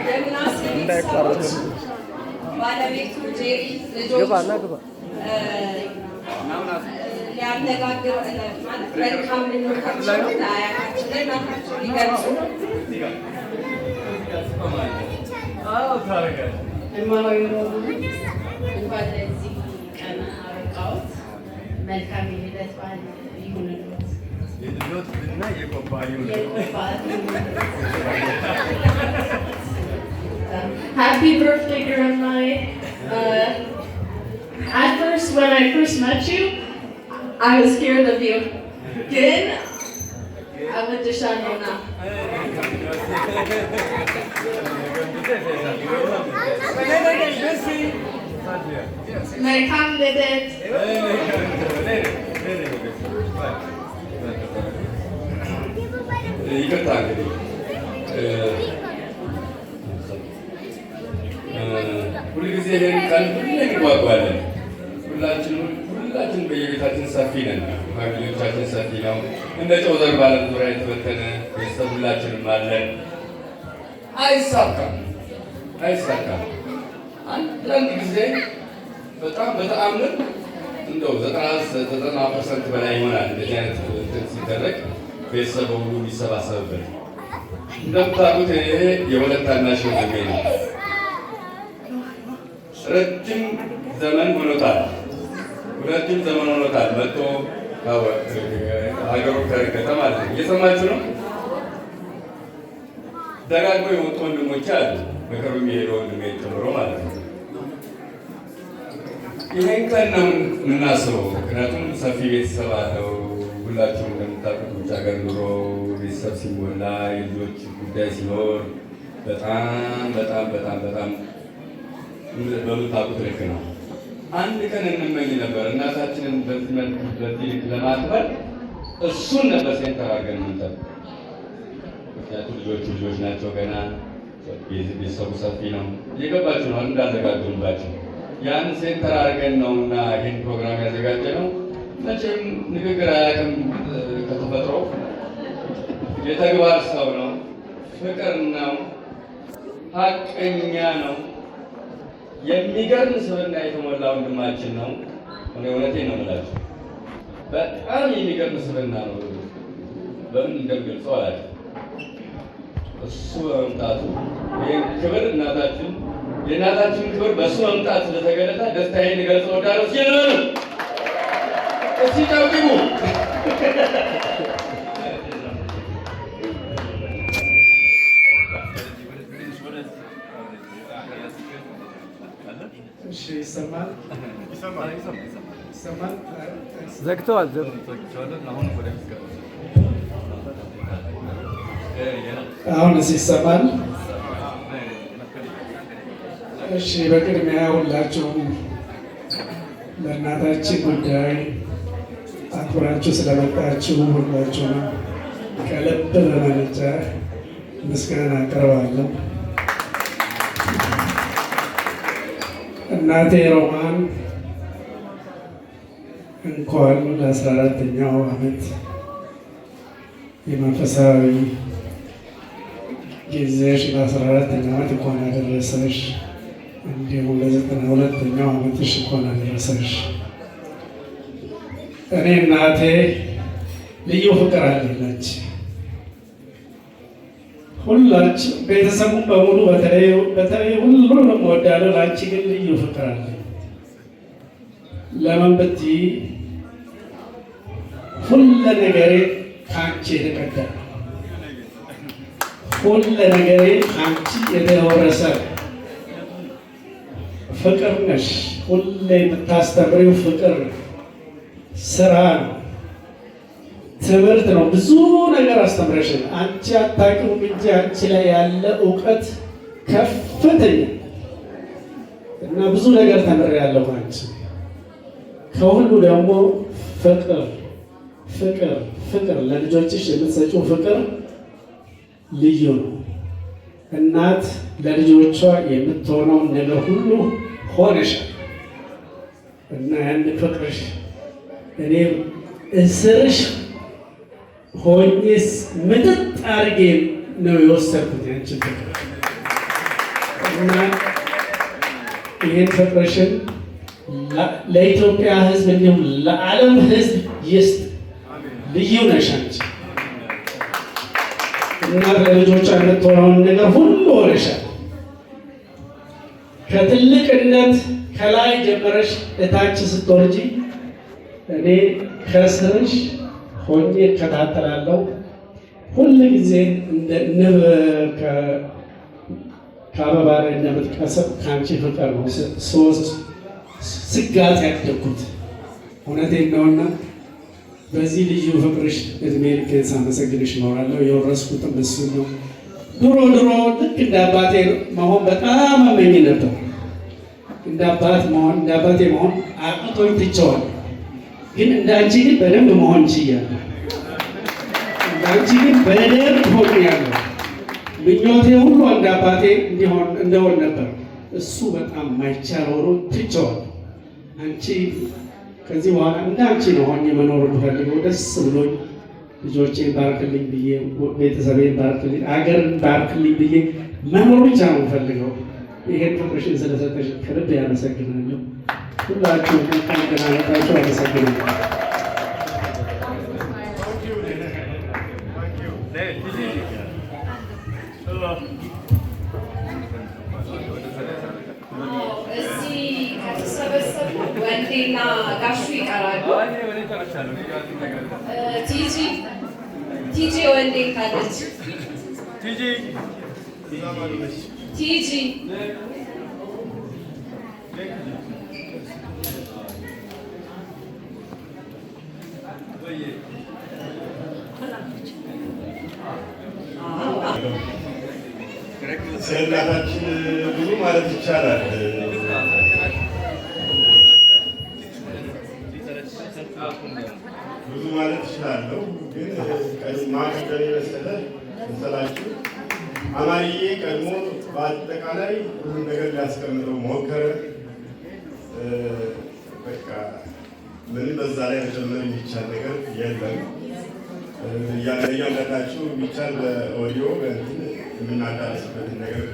የምናሴ ቤተሰቦች፣ ባለቤቱ ጄሪ፣ ልጆቹ ሊያነጋግር ማለት መልካም ምኞታቸውን ለአያታቸው ለእናታቸው ሊገልጹ። እማሆይ እንኳን ለዚህ ቀን አበቃዎት። መልካም የልደት በዓል ይሁንልዎት። የልደት እና የቆባ ይሁን። የቆባ። Happy birthday, Grandma. At first, when I first met you, I was scared of you. ግን እወድሻለሁ ና። መልካም ልደት። ይቅርታ፣ እንግዲህ ሁልጊዜ ይህን ቀን ሁሌ እንጓጓለን። ሁላችን በየቤታችን ሰፊ ነን። Family ዎቻችን ሰፊ ነው። እንደ ጨው ዘር በዓለም ዙሪያ የተበተነ ቤተሰብ ሁላችንም አለን። አይሳካም፣ አይሳካም። አንዳንድ ጊዜ በጣም በተአምር እንደው 90% በላይ ይሆናል እንደዚህ አይነት እንትን ሲደረግ ቤተሰብ በሙሉ የሚሰባሰብበት። እንደምታውቁት ይሄ የሁለት ታናሽ ወንድሜ ነው። ረጅም ዘመን ሆኖታል። ረጅም ዘመን ሆኖታል መጥቶ ሀገሩ ከረገጠ ማለት ነው። እየሰማችሁ ነው። ደጋግሞ የወጡ ወንድሞች አሉ። በቅርብ የሚሄዱ ወንድሜ ጨምሮ ማለት ነው። ይሄን ቀን ነው የምናስበው። ምክንያቱም ሰፊ ቤተሰብ አለው። ሁላችሁም እንደምታውቁት ውጭ ሀገር ኑሮ ቤተሰብ ሲሞላ፣ የልጆች ጉዳይ ሲኖር በጣም በጣም በጣም በጣም በምታውቁት ልክ ነው። አንድ ቀን እንመኝ ነበር እናታችንን በዚህ መልክ በዚህ ልክ ለማክበር። እሱን ነበር center አድርገን የምንጠብቀው። ምክንያቱም ልጆቹ ልጆች ናቸው ገና፣ ቤተሰቡ ሰፊ ነው። እየገባችሁ ነው እንዳዘጋጁባቸው ያን center አድርገን ነው እና ይህን ፕሮግራም ያዘጋጀ ነው። መቼም ንግግር አያውቅም፣ ከተፈጥሮ የተግባር ሰው ነው። ፍቅር ነው። ሀቀኛ ነው። የሚገርም ስብዕና የተሞላ ወንድማችን ነው። እኔ እውነቴን ነው የምላችሁ፣ በጣም የሚገርም ስብዕና ነው። በምን እንደምገልጸው አላውቅም። እሱ በመምጣቱ ይህን ክብር እናታችን የእናታችን ክብር በእሱ መምጣት ስለተገለጠ ደስታዬን ልገልጽ እወዳለሁ። እስኪ በሉ፣ እስኪ ጨብጭቡ። እሺ፣ ይሰማል? ይሰማል? ዘግተዋል። አሁንስ ይሰማል? እሺ፣ በቅድሚያ ሁላችሁም ለእናታችን ጉዳይ አክብራችሁ ስለመጣችሁ ሁላችሁንም ከልብ በመነጨ ምስጋና አቀርባለሁ። እናቴ ሮማን፣ እንኳን ለ14ኛው ዓመት የመንፈሳዊ ጊዜሽ ለ14ኛው ዓመት እንኳን አደረሰሽ። እንዲሁም ለ92ኛው ዓመትሽ እንኳን አደረሰሽ። እኔ እናቴ ልዩ ፍቅር አለኝ ላንቺ። ሁላችን ቤተሰቡን በሙሉ በተለይ በተለይ ሁሉንም እወዳለሁ። ላንቺ ግን ልዩ ፍቅር አለኝ። ለምን ብትይ ሁለ ነገሬ ከአንቺ የተቀዳ ነው። ሁለ ነገሬ ከአንቺ የተወረሰ ነው። ፍቅር ነሽ። ሁሌ የምታስተምሪው ፍቅር ነው፣ ስራ ነው፣ ትምህርት ነው። ብዙ ነገር አስተምረሽን አንቺ አታውቂውም እንጂ አንቺ ላይ ያለ እውቀት ከፍተኛ እና ብዙ ነገር ተምሬያለሁ ከአንቺ። ከሁሉ ደግሞ ፍቅር፣ ፍቅር፣ ፍቅር፣ ለልጆችሽ የምትሰጪው ፍቅር ልዩ ነው። እናት ለልጆቿ የምትሆነውን ነገር ሁሉ ሆነሻል እና ያን ፍቅርሽ እኔ እስርሽ ሆኜስ ምጥጥ አድርጌ ነው የወሰድኩት ያንቺን ፍቅር። እና ይህን ፍቅርሽን ለኢትዮጵያ ሕዝብ እንዲሁም ለዓለም ሕዝብ ይስጥ። ልዩ ነሽ አንቺ። እናት ለልጆቿ የምትሆነውን ነገር ሁሉ ሆነሻል። ከትልቅነት ከላይ ጀመረሽ እታች ስትወርጂ እኔ ከስርሽ ሆኜ እከታተላለሁ። ሁል ጊዜ እንደ ንብ ከአበባ ላይ እንደምትቀስም ከአንቺ ፍቅር ነው ሶስት ስጋት ያደግኩት። እውነቴን ነውና በዚህ ልዩ ፍቅርሽ እድሜ ልኬን ሳመሰግንሽ እኖራለሁ። የወረስኩትም እሱን ነው። ድሮ ድሮ ልክ እንደ አባቴ መሆን በጣም እመኝ ነበር። እንደ አባቴ መሆን አቅቶኝ ትቼዋለሁ። ግን እንደ አንቺ ግን በደንብ መሆን ችያለሁ። እንደ አንቺ ግን በደንብ ሆኛለሁ። ምኞቴ ሁሉ እንደ አባቴ እንዲሆን እንደሆን ነበር። እሱ በጣም ማይቻል ሆኖ ትቼዋለሁ። አንቺ ከዚህ በኋላ እንደ አንቺ ነው ሆኜ መኖር የምፈልገው። ደስ ብሎኝ ልጆቼን ባርክልኝ ብዬ፣ ቤተሰቤን ባርክልኝ፣ አገርን ባርክልኝ ብዬ መኖር ብቻ ነው የምፈልገው። ይሄን ፍቅርሽን ስለሰጠሽ ከልብ ያመሰግናለሁ። ሁላችሁም እንኳን ደህና መጣችሁ። አመሰግናለሁ። እዚህ ከተሰበሰቡ ወንዴና ጋሹ ይቀራሉ። ቲጂ፣ ቲጂ ወንዴ ካለች፣ ቲጂ። ስለ እናታችን ብዙ ማለት ይቻላል። ብዙ ማለት እችላለሁ፣ ግን ማን ቀደም የመሰለ መሰላችሁ? አማርዬ ቀድሞ በአጠቃላይ ሁሉም ነገር ሊያስቀምጠው ሞከረ። በቃ ምንም በዛ ላይ መጨመር የሚቻል ነገር የለም። እያንዳንዳችሁ የሚቻል በኦዲዮ በእንትን የምናዳርስበትን ነገር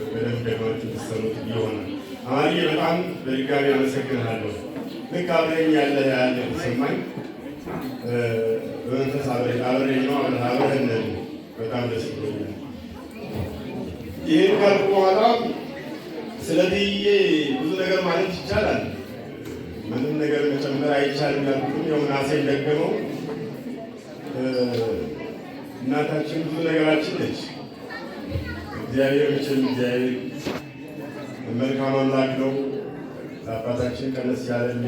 በደንብ ደግማችሁ እንድትሰሙት ይሆናል። አማርዬ፣ በጣም በድጋሚ አመሰግንሃለሁ። ልክ አብረኝ ያለ ያለ ተሰማኝ። በመንፈስ አብረኝ ነው፣ አብረን ነን። በጣም ደስ ብሎኛል። ይህን ካልኩ በኋላ ስለ ትዬ ብዙ ነገር ማለት ይቻላል። ምንም ነገር መጨመር አይቻልም ያልኩትም ያው ምናሴ ደገመው። እናታችን ብዙ ነገራችን ነች። እግዚአብሔር መቼም እግዚአብሔር መልካም አምላክ ነው። አባታችን ቀነስ ያለ ዕድሜ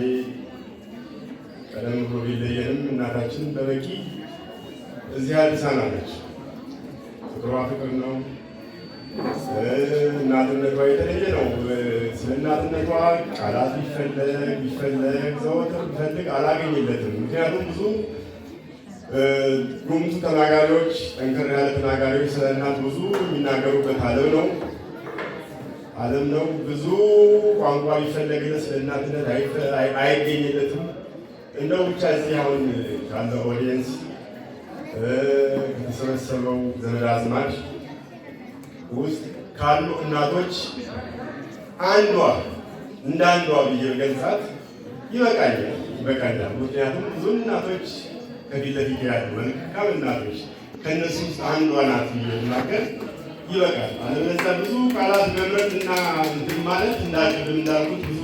ቀደም ብሎ ቢለየንም እናታችን በበቂ እዚህ አድርሳናለች። ፍቅሯ ፍቅር ነው። እናትነቷ የተለየ ነው። ስለ እናትነቷ ቃላት ቢፈለግ ቢፈለግ ዘወትር ቢፈልግ አላገኝለትም። ምክንያቱም ብዙ ጉምቱ ተናጋሪዎች፣ ጠንከር ያለ ተናጋሪዎች ስለ እናት ብዙ የሚናገሩበት ዓለም ነው። ብዙ ቋንቋ ቢፈለግለት ስለ እናትነት አይገኝለትም። እንደው ብቻ እዚህ አሁን ካለው audience፣ ከተሰበሰበው ዘመድ አዝማድ ውስጥ ካሉ እናቶች አንዷ እንደ አንዷ ብዬ ገልጻት ይበቃኛል ይበቃኛል። ምክንያቱም ብዙ እናቶች ከፊት ለፊት ያሉ መልካም እናቶች ከእነሱ ውስጥ አንዷ ናት ብዬ ብናገር ይበቃል። አለበለዚያ ብዙ ቃላት መምረጥ እና እንትን ማለት እንዳቅድም እንዳልኩት ብዙ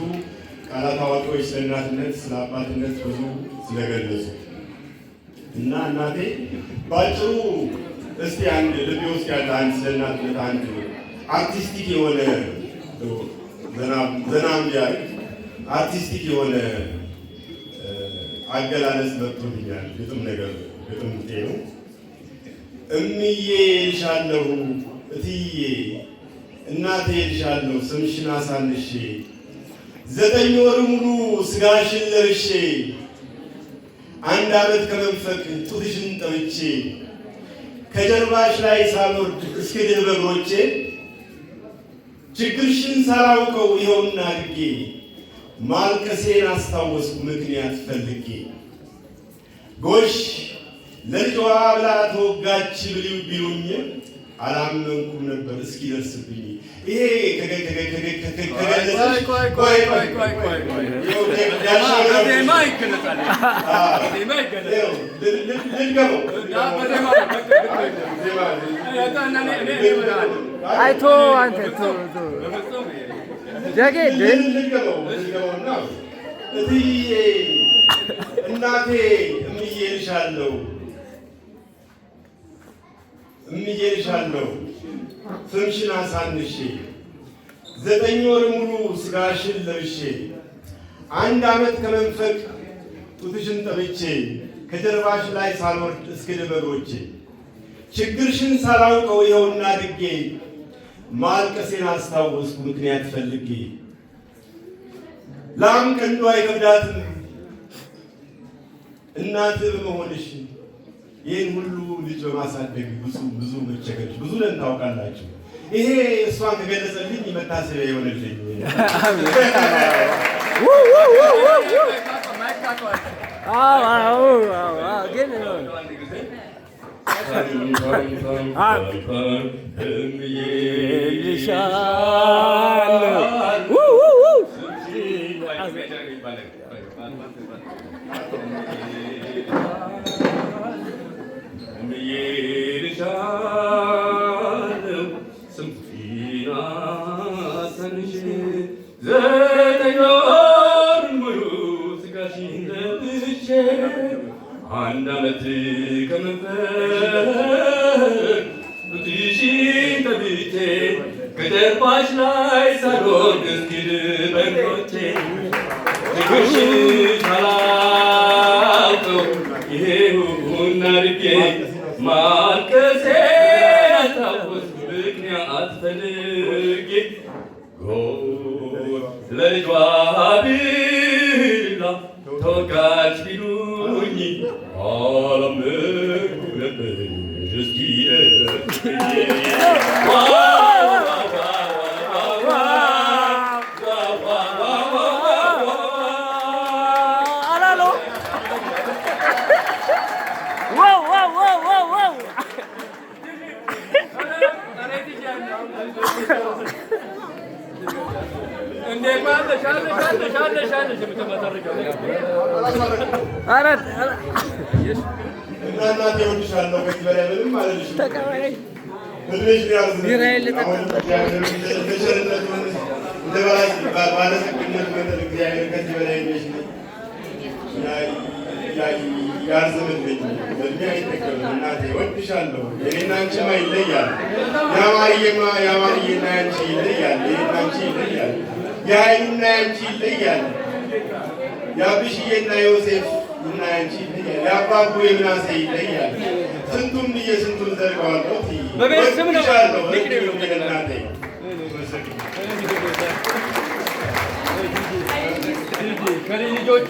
ቃላት አዋቂዎች ስለ እናትነት ስለ አባትነት ብዙ ስለገለጹ እና እናቴ ባጭሩ እስቲ አንድ ልቤ ውስጥ ያለ አንድ ስለ እናትነት አንድ artistic የሆነ፣ ዘና እንዲያደርግ artistic የሆነ አገላለጽ መጥቶልኛል። ግጥም ነገር ግጥም ነው። እምዬ እልሻለሁ፣ እትዬ እናቴ እልሻለሁ፣ ስምሽን አሳንሼ 9 ወር ሙሉ ስጋሽን ለብሼ፣ 1 ዓመት ከመንፈቅ ጡትሽን ጠብቼ፣ ከጀርባሽ ላይ ሳልወርድ እስክድል በእግሮቼ፣ ችግርሽን ሳላውቀው ይኸውና አድጌ፣ ማልቀሴን አስታወስኩ ምክንያት ፈልጌ። ጎሽ ለልጇ ብላ ተወጋች ቢሉኝ አላመንኩም ነበር እስኪደርስብኝ። ይሄ ከገለጸሽ ቆይ ቆይ ቆይ ቆይ ቆይ ቆይ፣ በዜማ ይገለጻል። በዜማ ይገለጻል። ልድገመው። በዜማ። አይቶ አንተ ቶ ቶ ጀጌ ልድገመው ልድገመውና እትዬ እናቴ እምዬ እልሻለሁ፣ እምዬ እልሻለሁ፣ ስምሽን አሳንሼ 9 ወር ሙሉ ስጋሽን ለብሼ፣ 1 ዓመት ከመንፈቅ ጡትሽን ጠብቼ፣ ከጀርባሽ ላይ ሳልወርድ እስክል በእግሮቼ፣ ችግርሽን ሳላውቀው ይኸውና አድጌ፣ ማልቀሴን አስታወስኩ ምክንያት ፈልጌ። ላም ቀንዷ አይከብዳትም እናት በመሆንሽ፣ ይህን ሁሉ ልጅ በማሳደግ ብዙ ብዙ መቸገርሽ ብዙ ለን ታውቃላችሁ። ይሄ እሷን ከገለጸልኝ መታሰቢያ የሆነልኝ። ግን ልሻለሁ። እምዬ እልሻለሁ፣ ስምሽን አሳንሼ 9 ወር ሙሉ ስጋሽን ለብሼ፣ 1 ዓመት ከመንፈቅ ጡትሽን ጠብቼ፣ ከጀርባሽ ላይ ሳልወርድ እስክል በእግሮቼ፣ ችግርሽን ሳላውቀው ይሄውና አድጌ፣ ማልቀሴን አስታወስኩ ምክንያት ፈልጌ። ጎሽ ለልጇ ብላ ተወጋች ቢሉኝ አላመንኩም ነበር እስኪደርስብኝ። ዋ ዋ ዋ ዋ ዋ ዋ። አላሎ wow wow wow wow wow! እንዴ አለሽ አለሽ አለሽ አለሽ አለሽ የምትመሰርቂው። ኧረ እና እናቴ እወድሻለሁ። ከዚህ በላይ ምንም አልልሽም። ተቀበለኝ። እድሜሽ ሊያርዝም ቢራዬን ልጠጣ። አሁንም እግዚአብሔር እንደ ቸርነቱ እንደ ባለጸግነቱ መጠን እግዚአብሔር ከዚህ በላይ እድሜሽ ያርዝምልኝ። በእድሜ አይጠገብም። እናቴ እወድሻለሁ። የኔና አንቺማ ይለያል። የአማርዬማ የአማርዬና ያንቺ ይለያል። የኔና አንቺ ይለያል። የኃይሉና ያንቺ ይለያል። የአብሽዬና ዮሴፍ እና ያንቺ ይለያል። የአባቡ የምናሴ ይለያል። ስንቱን ብዬ ስንቱን ዘልቀዋለሁ። እትዬ በቤት ስም ነው እወድሻለሁ። Nickname ነው። እናቴ። ከልጅ ልጆቿ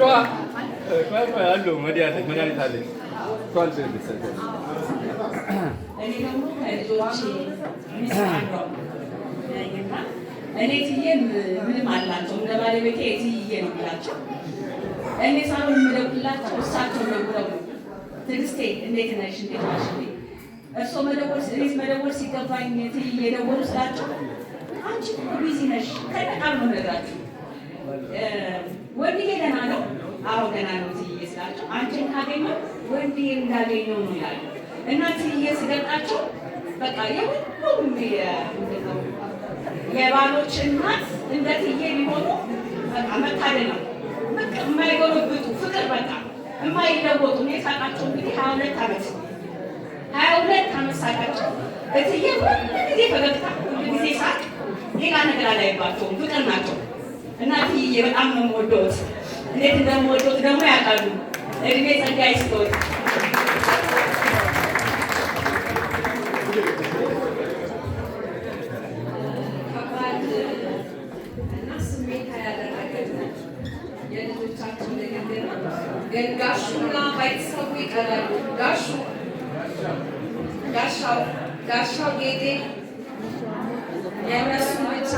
ቆይ ቆይ አሉ መድኃኒት መድኃኒት አለች። እሷን ልትሰጥ። እኔ ደግሞ ከልጆቼ ሚስት አንዷ ነኝና እኔ ትዬን ምንም አላቸው፣ እንደ ባለቤቴ ትዬ ነው የምላቸው። እኔ ሳልሆን የምደውልላቸው እሳቸው ደውለው "ትዕግስቴ፣ እንዴት ነሽ? እንዴት ነሽ?" እርስዎ መደወል፣ እኔ መደወል ሲገባኝ ትዬ የደወሉ ስላቸው "አንቺ እኮ busy ነሽ" ከነቃል ነው የምነግራችሁ። "ወንድዬ ደህና ነው?" "አዎ፣ ደህና ነው ትዬ" ስላቸው "አንቺን ካገኘው ወንድዬ እንዳገኘው ነው" ይላሉ። እና ትዬ ስገልጣቸው በቃ የሁሉም ምንድን ነው የባሎች እናት እንደ ትዬ ቢሆኑ በቃ መታደል ነው። በቃ የማይጎለብጡ ፍቅር፣ በቃ የማይለወጡ። እኔ ሳቃቸው እንግዲህ 22 ዓመት፣ 22 ዓመት ሳቃቸው እትዬ ሁል ጊዜ ፈገግታ፣ ሁል ጊዜ ሳቅ፣ ሌላ ነገር አላይባቸውም። ፍቅር ናቸው። እና እትዬ በጣም ነው የምወደውት። እንዴት እንደምወደውት ደግሞ ያውቃሉ። እድሜ ጸጋ ይስጥዎት። ከባድ እና ስሜታ ያደረገን የልጆቻችን ንግግር ነው። ግን ጋሹና ባይተሰቡ ይቀራሉ። ጋሹ፣ ጋሻው፣ ጋሻው ጌጤ የእነሱን ብቻ።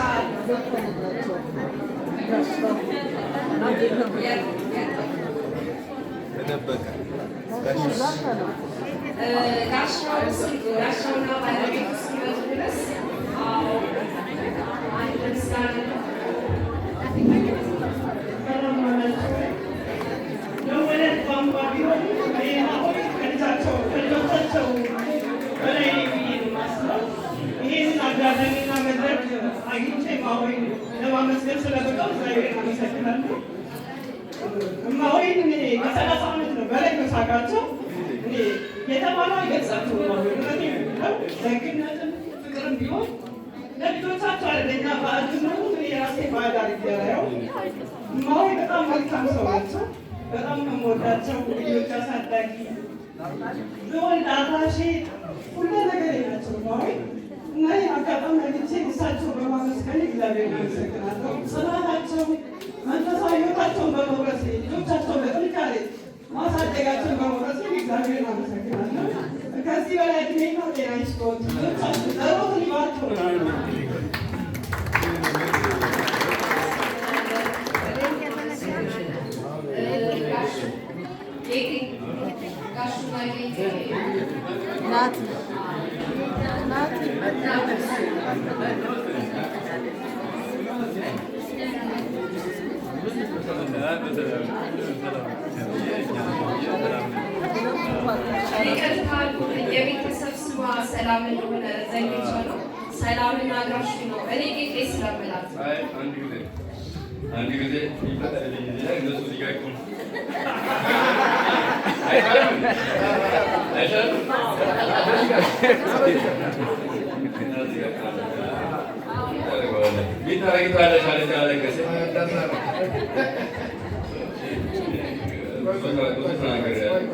ተደበቀ። ጋሻው ጋሻውና ባለቤቱ እስኪመጡ ድረስ፣ አዎ፣ አንድ ምስጋና ነው። መወለድ ቋንቋ ቢሆን እኔ አሁን ከልጃቸው ከልጆቻቸው በላይ ነኝ ብዬ ነው የማስበው። ይሄንን አጋጣሚና መድረክ አግኝቼ እማሆይን ለማመስገን ስለበቃሁ እግዚአብሔርን አመሰግናለሁ። እማሆይን እኔ ከ30 ዓመት ነው በላይ ነው ሳውቃቸው። እኔ የተባለው አይገልጻቸውም። እማሆይ እውነቴን ነው። ደግነትም ፍቅርም ቢሆን ለልጆቻቸው አይደለ እኛ ባዕድ ነው፣ እኔ ራሴ ባዕድ አድርጌ አላየውም። እማሆይ በጣም መልካም ሰው ናቸው። በጣም ነው የምወዳቸው። ልጆች አሳዳጊ፣ ብወልድ አራሼ፣ ሁሉ ነገሬ ናቸው እማሆይ። እና ይህን አጋጣሚ አግኝቼ እሳቸውን በማመስገን እግዚአብሔርን አመሰግናለሁ። ጽናታቸው፣ መንፈሳዊ ሕይወታቸውን በመውረሴ፣ ልጆቻቸውን በጥንካሬ ማሳደጋቸውን በመውረሴ እግዚአብሔርን አመሰግናለሁ። ከዚህ በላይ እድሜና ጤና ይስጥዎት። ልጆቻቸው ጸሎትን ይባርከው። ጌጤ፣ ጋሹና ጌጤ። ናት ናት። ይቅርታ፣ የቤተሰብ ስሟ ሰላም እንደሆነ ዘንግቼ ነው። ሰላምና ጋሹ ነው። እኔ ጌጤ ስለምላት። አይ፣ አንድ ጊዜ አንድ ጊዜ ይፈቀድልኝ። እዚህ ላይ እነሱ እዚህ ጋር ይቁሙ። አይሻልም? አይሻልም? እዚህ ጋር ቤት ታረጊታለሽ አለች፣ አለቀሰ። ብዙ ተናግሬያለሁ።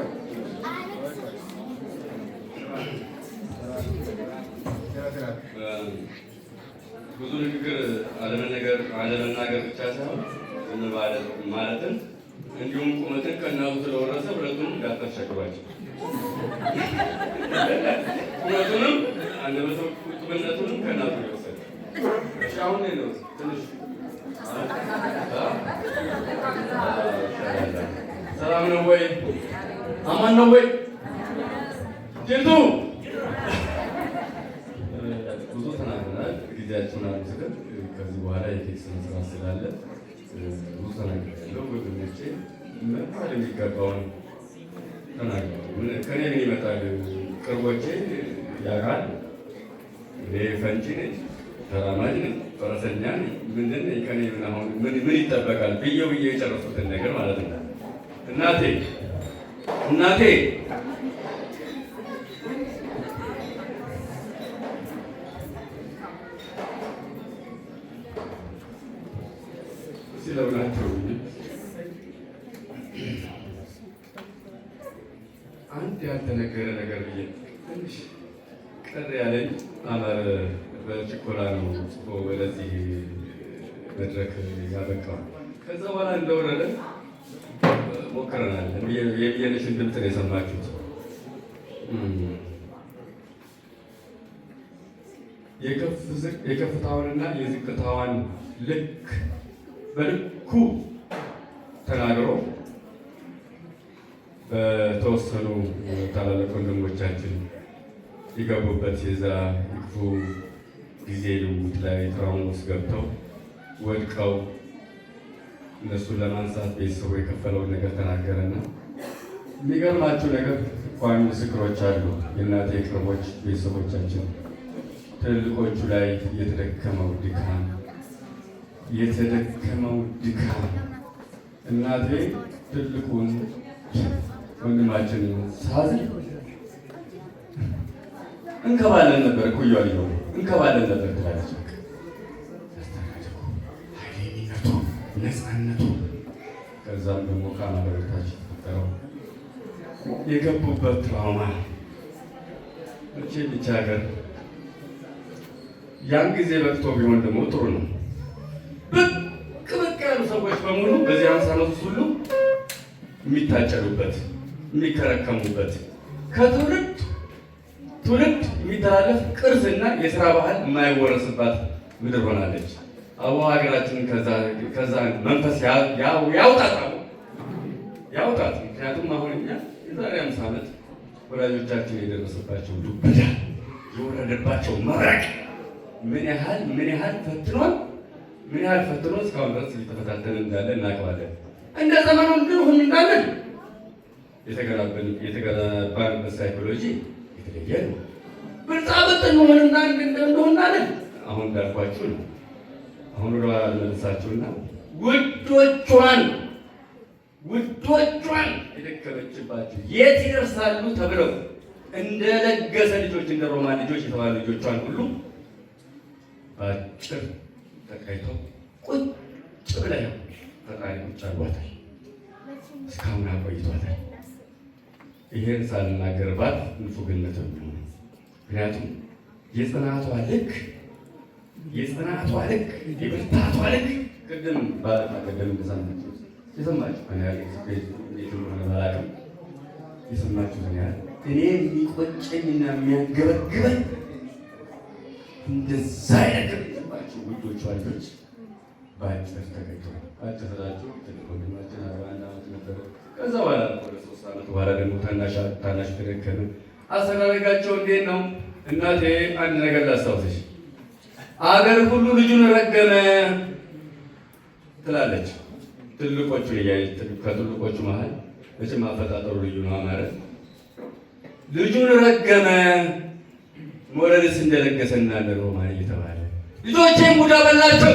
ብዙ ንግግር አለመነገር አለመናገር ብቻ ሳይሆን ዝም ማለትን እንዲሁም ቁመትን ከእናቱ ስለወረሰ ሁለቱንም እንዳታስቸግሯቸው። ቁመቱንም አንደበተ ቁጥብነቱንም ከእናቱ ነው የወሰደ። እሺ፣ አሁን ነው ትንሽ ሰላም ነው ወይ? አማን ነው ወይ? ጅንቱ ብዙ ተናግረናል። ጊዜያችንን አንወስድም። ከዚህ በኋላ የኬክ ስነ ስርዓት ስላለ ብዙ ተናግሬያለሁ። ወንድሞቼ መባል የሚገባውን ተናግረዋል። ከኔ ምን ይመጣል? ቅርቦቼ ያውቃል። እኔ ፈንጪ ነኝ፣ ተራማጅ ነኝ፣ ፈረሰኛ ነኝ። ምንድን ነኝ? ከኔ ምን አሁን ምን ምን ይጠበቃል? ብዬው ብዬ የጨረሱትን ነገር ማለት ነው። እናቴ፣ እናቴ፣ እስኪ ለምናቸው እንጂ አንድ ያልተነገረ ነገር ያቆየን። ትንሽ ቅር ያለኝ አማረ በችኮላ ነው ጽፎ ወደዚህ መድረክ ያበቃው። ከዛ በኋላ እንደወረደ ሞክረናል። የብየነሽን ድምፅ ነው የሰማችሁት። የከፍታዋንና የዝቅታዋን ልክ በልኩ ተናግሮ በተወሰኑ ታላላቅ ወንድሞቻችን የገቡበት የዛ የክፉ ጊዜ ልውውጥ ላይ trauma ውስጥ ገብተው ወድቀው እነሱን ለማንሳት ቤተሰቡ የከፈለውን ነገር ተናገረና የሚገርማችሁ ነገር ቋሚ ምስክሮች አሉ። የእናቴ ቅርቦች ቤተሰቦቻችን ትልልቆቹ ላይ የተደከመው ድካም እናቴ ትልቁን ወንድማችን ሳዝን እንከባለን ነበር፣ እኩያዋ ልጅ ነው፣ እንከባለን ነበር ትላለች። ኃይለኝነቱ፣ ነፃነቱ፣ ከዛም ደግሞ ከአማራ በታች የተፈጠረው የገቡበት trauma መቼም ይህች ሀገር ያን ጊዜ በቅቶ ቢሆን ደግሞ ጥሩ ነው። ብቅ ብቅ ያሉ ሰዎች በሙሉ በዚህ 50 ዓመት ውስጥ ሁሉ የሚታጨዱበት፣ የሚከረከሙበት፣ ከትውልድ ትውልድ የሚተላለፍ ቅርስና የስራ ባህል የማይወረስባት ምድር ሆናለች። አቦ ሀገራችንን ከዛ መንፈስ ያውጣት፣ አቦ ያውጣት። ምክንያቱም አሁን እኛ የዛሬ 50 ዓመት ወላጆቻችን የደረሰባቸው ዱብዳ፣ የወረደባቸው መብረቅ ምን ያህል ፈትኖን፣ ምን ያህል ፈትኖ እስካሁን ድረስ እየተፈታተን እንዳለ እናውቀዋለን። እንደ ዘመኑ እንሁን እንዳለን የተገነባንበት ሳይኮሎጂ የተለየ ነው። ብልጣብልጥ እንሆንና እንደሆናለን አሁን እንዳልኳችሁ ነው። አሁን ወደ ኋላ ልመልሳችሁና ውዶቿን የደከመችባቸው የት ይደርሳሉ ተብለው እንደ ለገሰ ልጆች፣ እንደ ሮማን ልጆች የተባሉ ልጆቿን ሁሉ በአጭር ተቃይተው ቁጭ ብላ ያው ፈጣሪ ቁጭ አድርጓታል። እስካሁን አቆይቷታል። ይሄን ሳልናገርባት ንፉግነት ነው የሚሆነው። ምክንያቱም የጽናቷ ልክ የብርታቷ ልክ ቅድም ባለፋ ቅድም እንደሰማችሁት የሰማችሁ ያህል እንዴት እንደሆነ ባላውቅም የሰማችሁትን ያህል እኔ የሚቆጨኝና የሚያንገበግበኝ እንደዛ ያደረገባቸው ውዶቿ ልጆች በአጭር ተገኝተው፣ በአጭር ስላችሁ ትልቅ ወንድማችን 41 ዓመት ነበረ። ከዛ በኋላ ወደ 3 ዓመት በኋላ ደግሞ ታናሽ ተደከመ። አስተዳደጋቸው እንዴት ነው? እናቴ አንድ ነገር ላስታውስሽ። አገር ሁሉ ልጁን ረገመ ትላለች። ትልቆቹ እያየች ከትልቆቹ መሀል መቼም አፈጣጠሩ ልዩ ነው ማለት ልጁን ረገመ፣ ሞረድስ እንደለገሰና እንደ ሮማን እየተባለ ልጆቼን ቡዳ በላቸው።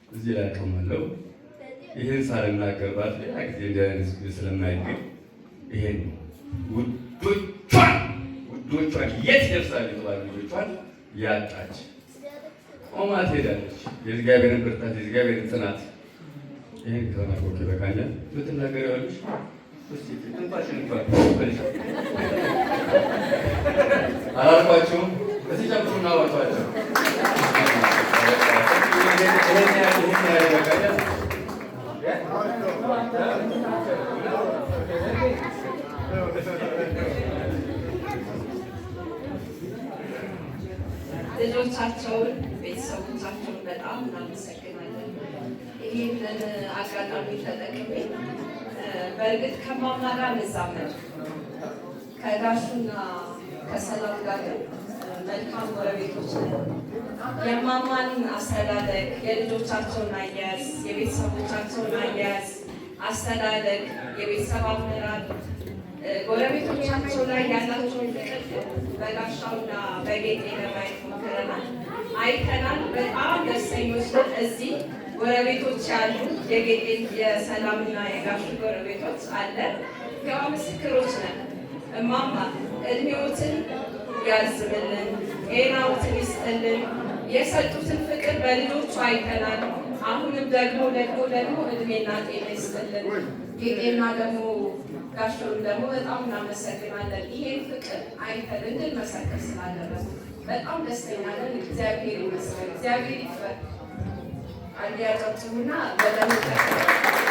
እዚህ ላይ አቆማለሁ። ይህን ሳልናገርባት ሌላ ጊዜ እንዲህ አይነት ስለማይገኝ ይሄን ውዶቿን የት ይደርሳል የተባሉ ልጆቿን ያጣች ቆማ ትሄዳለች። የእግዚአብሔርን ብርታት፣ የእግዚአብሔርን ጽናት ይህን ከተናገርኩ ይበቃኛል። ብትናገሪዋለሽ እስኪ ትንፋሽን እንኳን በልሽ አላልኳችሁም? እስኪ ጨምሩና አዋጧቸው። ይሄን ያህል ይበቃኛል። ልጆቻቸውን፣ ቤተሰቦቻቸውን በጣም እናመሰግናለን። ይህንን አጋጣሚ ተጠቅሜ በእርግጥ ከማማ ጋር እንዛመድ፣ ከጋሹና ከሰላም ጋር ግን መልካም ጎረቤቶች ነን። የማማን አስተዳደግ፣ የልጆቻቸውን አያያዝ፣ የቤተሰቦቻቸውን አያያዝ፣ አስተዳደግ፣ የቤተሰብ አመራር፣ ጎረቤቶቻቸው ላይ ያላቸውን ፍቅር በጋሻውና በጌጤ ለማየት ሞክረናል፣ አይተናል። በጣም ደስተኞች ነን። እዚህ ጎረቤቶች ያሉ የጌጤ የሰላምና የጋሹ ጎረቤቶች አለ፣ ያው ምስክሮች ነን። እማማ እድሜዎትን ያርዝምልን፣ ጤናዎትን ይስጥልን። የሰጡትን ፍቅር በልጆቹ አይተናል። አሁንም ደግሞ ደግሞ ደግሞ እድሜና ጤና ይስጥልን። ጌጤና ደግሞ ጋሽውን ደግሞ በጣም እናመሰግናለን። ይሄን ፍቅር አይተን እንድንመሰክር ስላደረጉ በጣም ደስተኛ ነን። እግዚአብሔር ይመስገን። እግዚአብሔር ይክበር። አንድ ያጨብጭቡና በደንብ።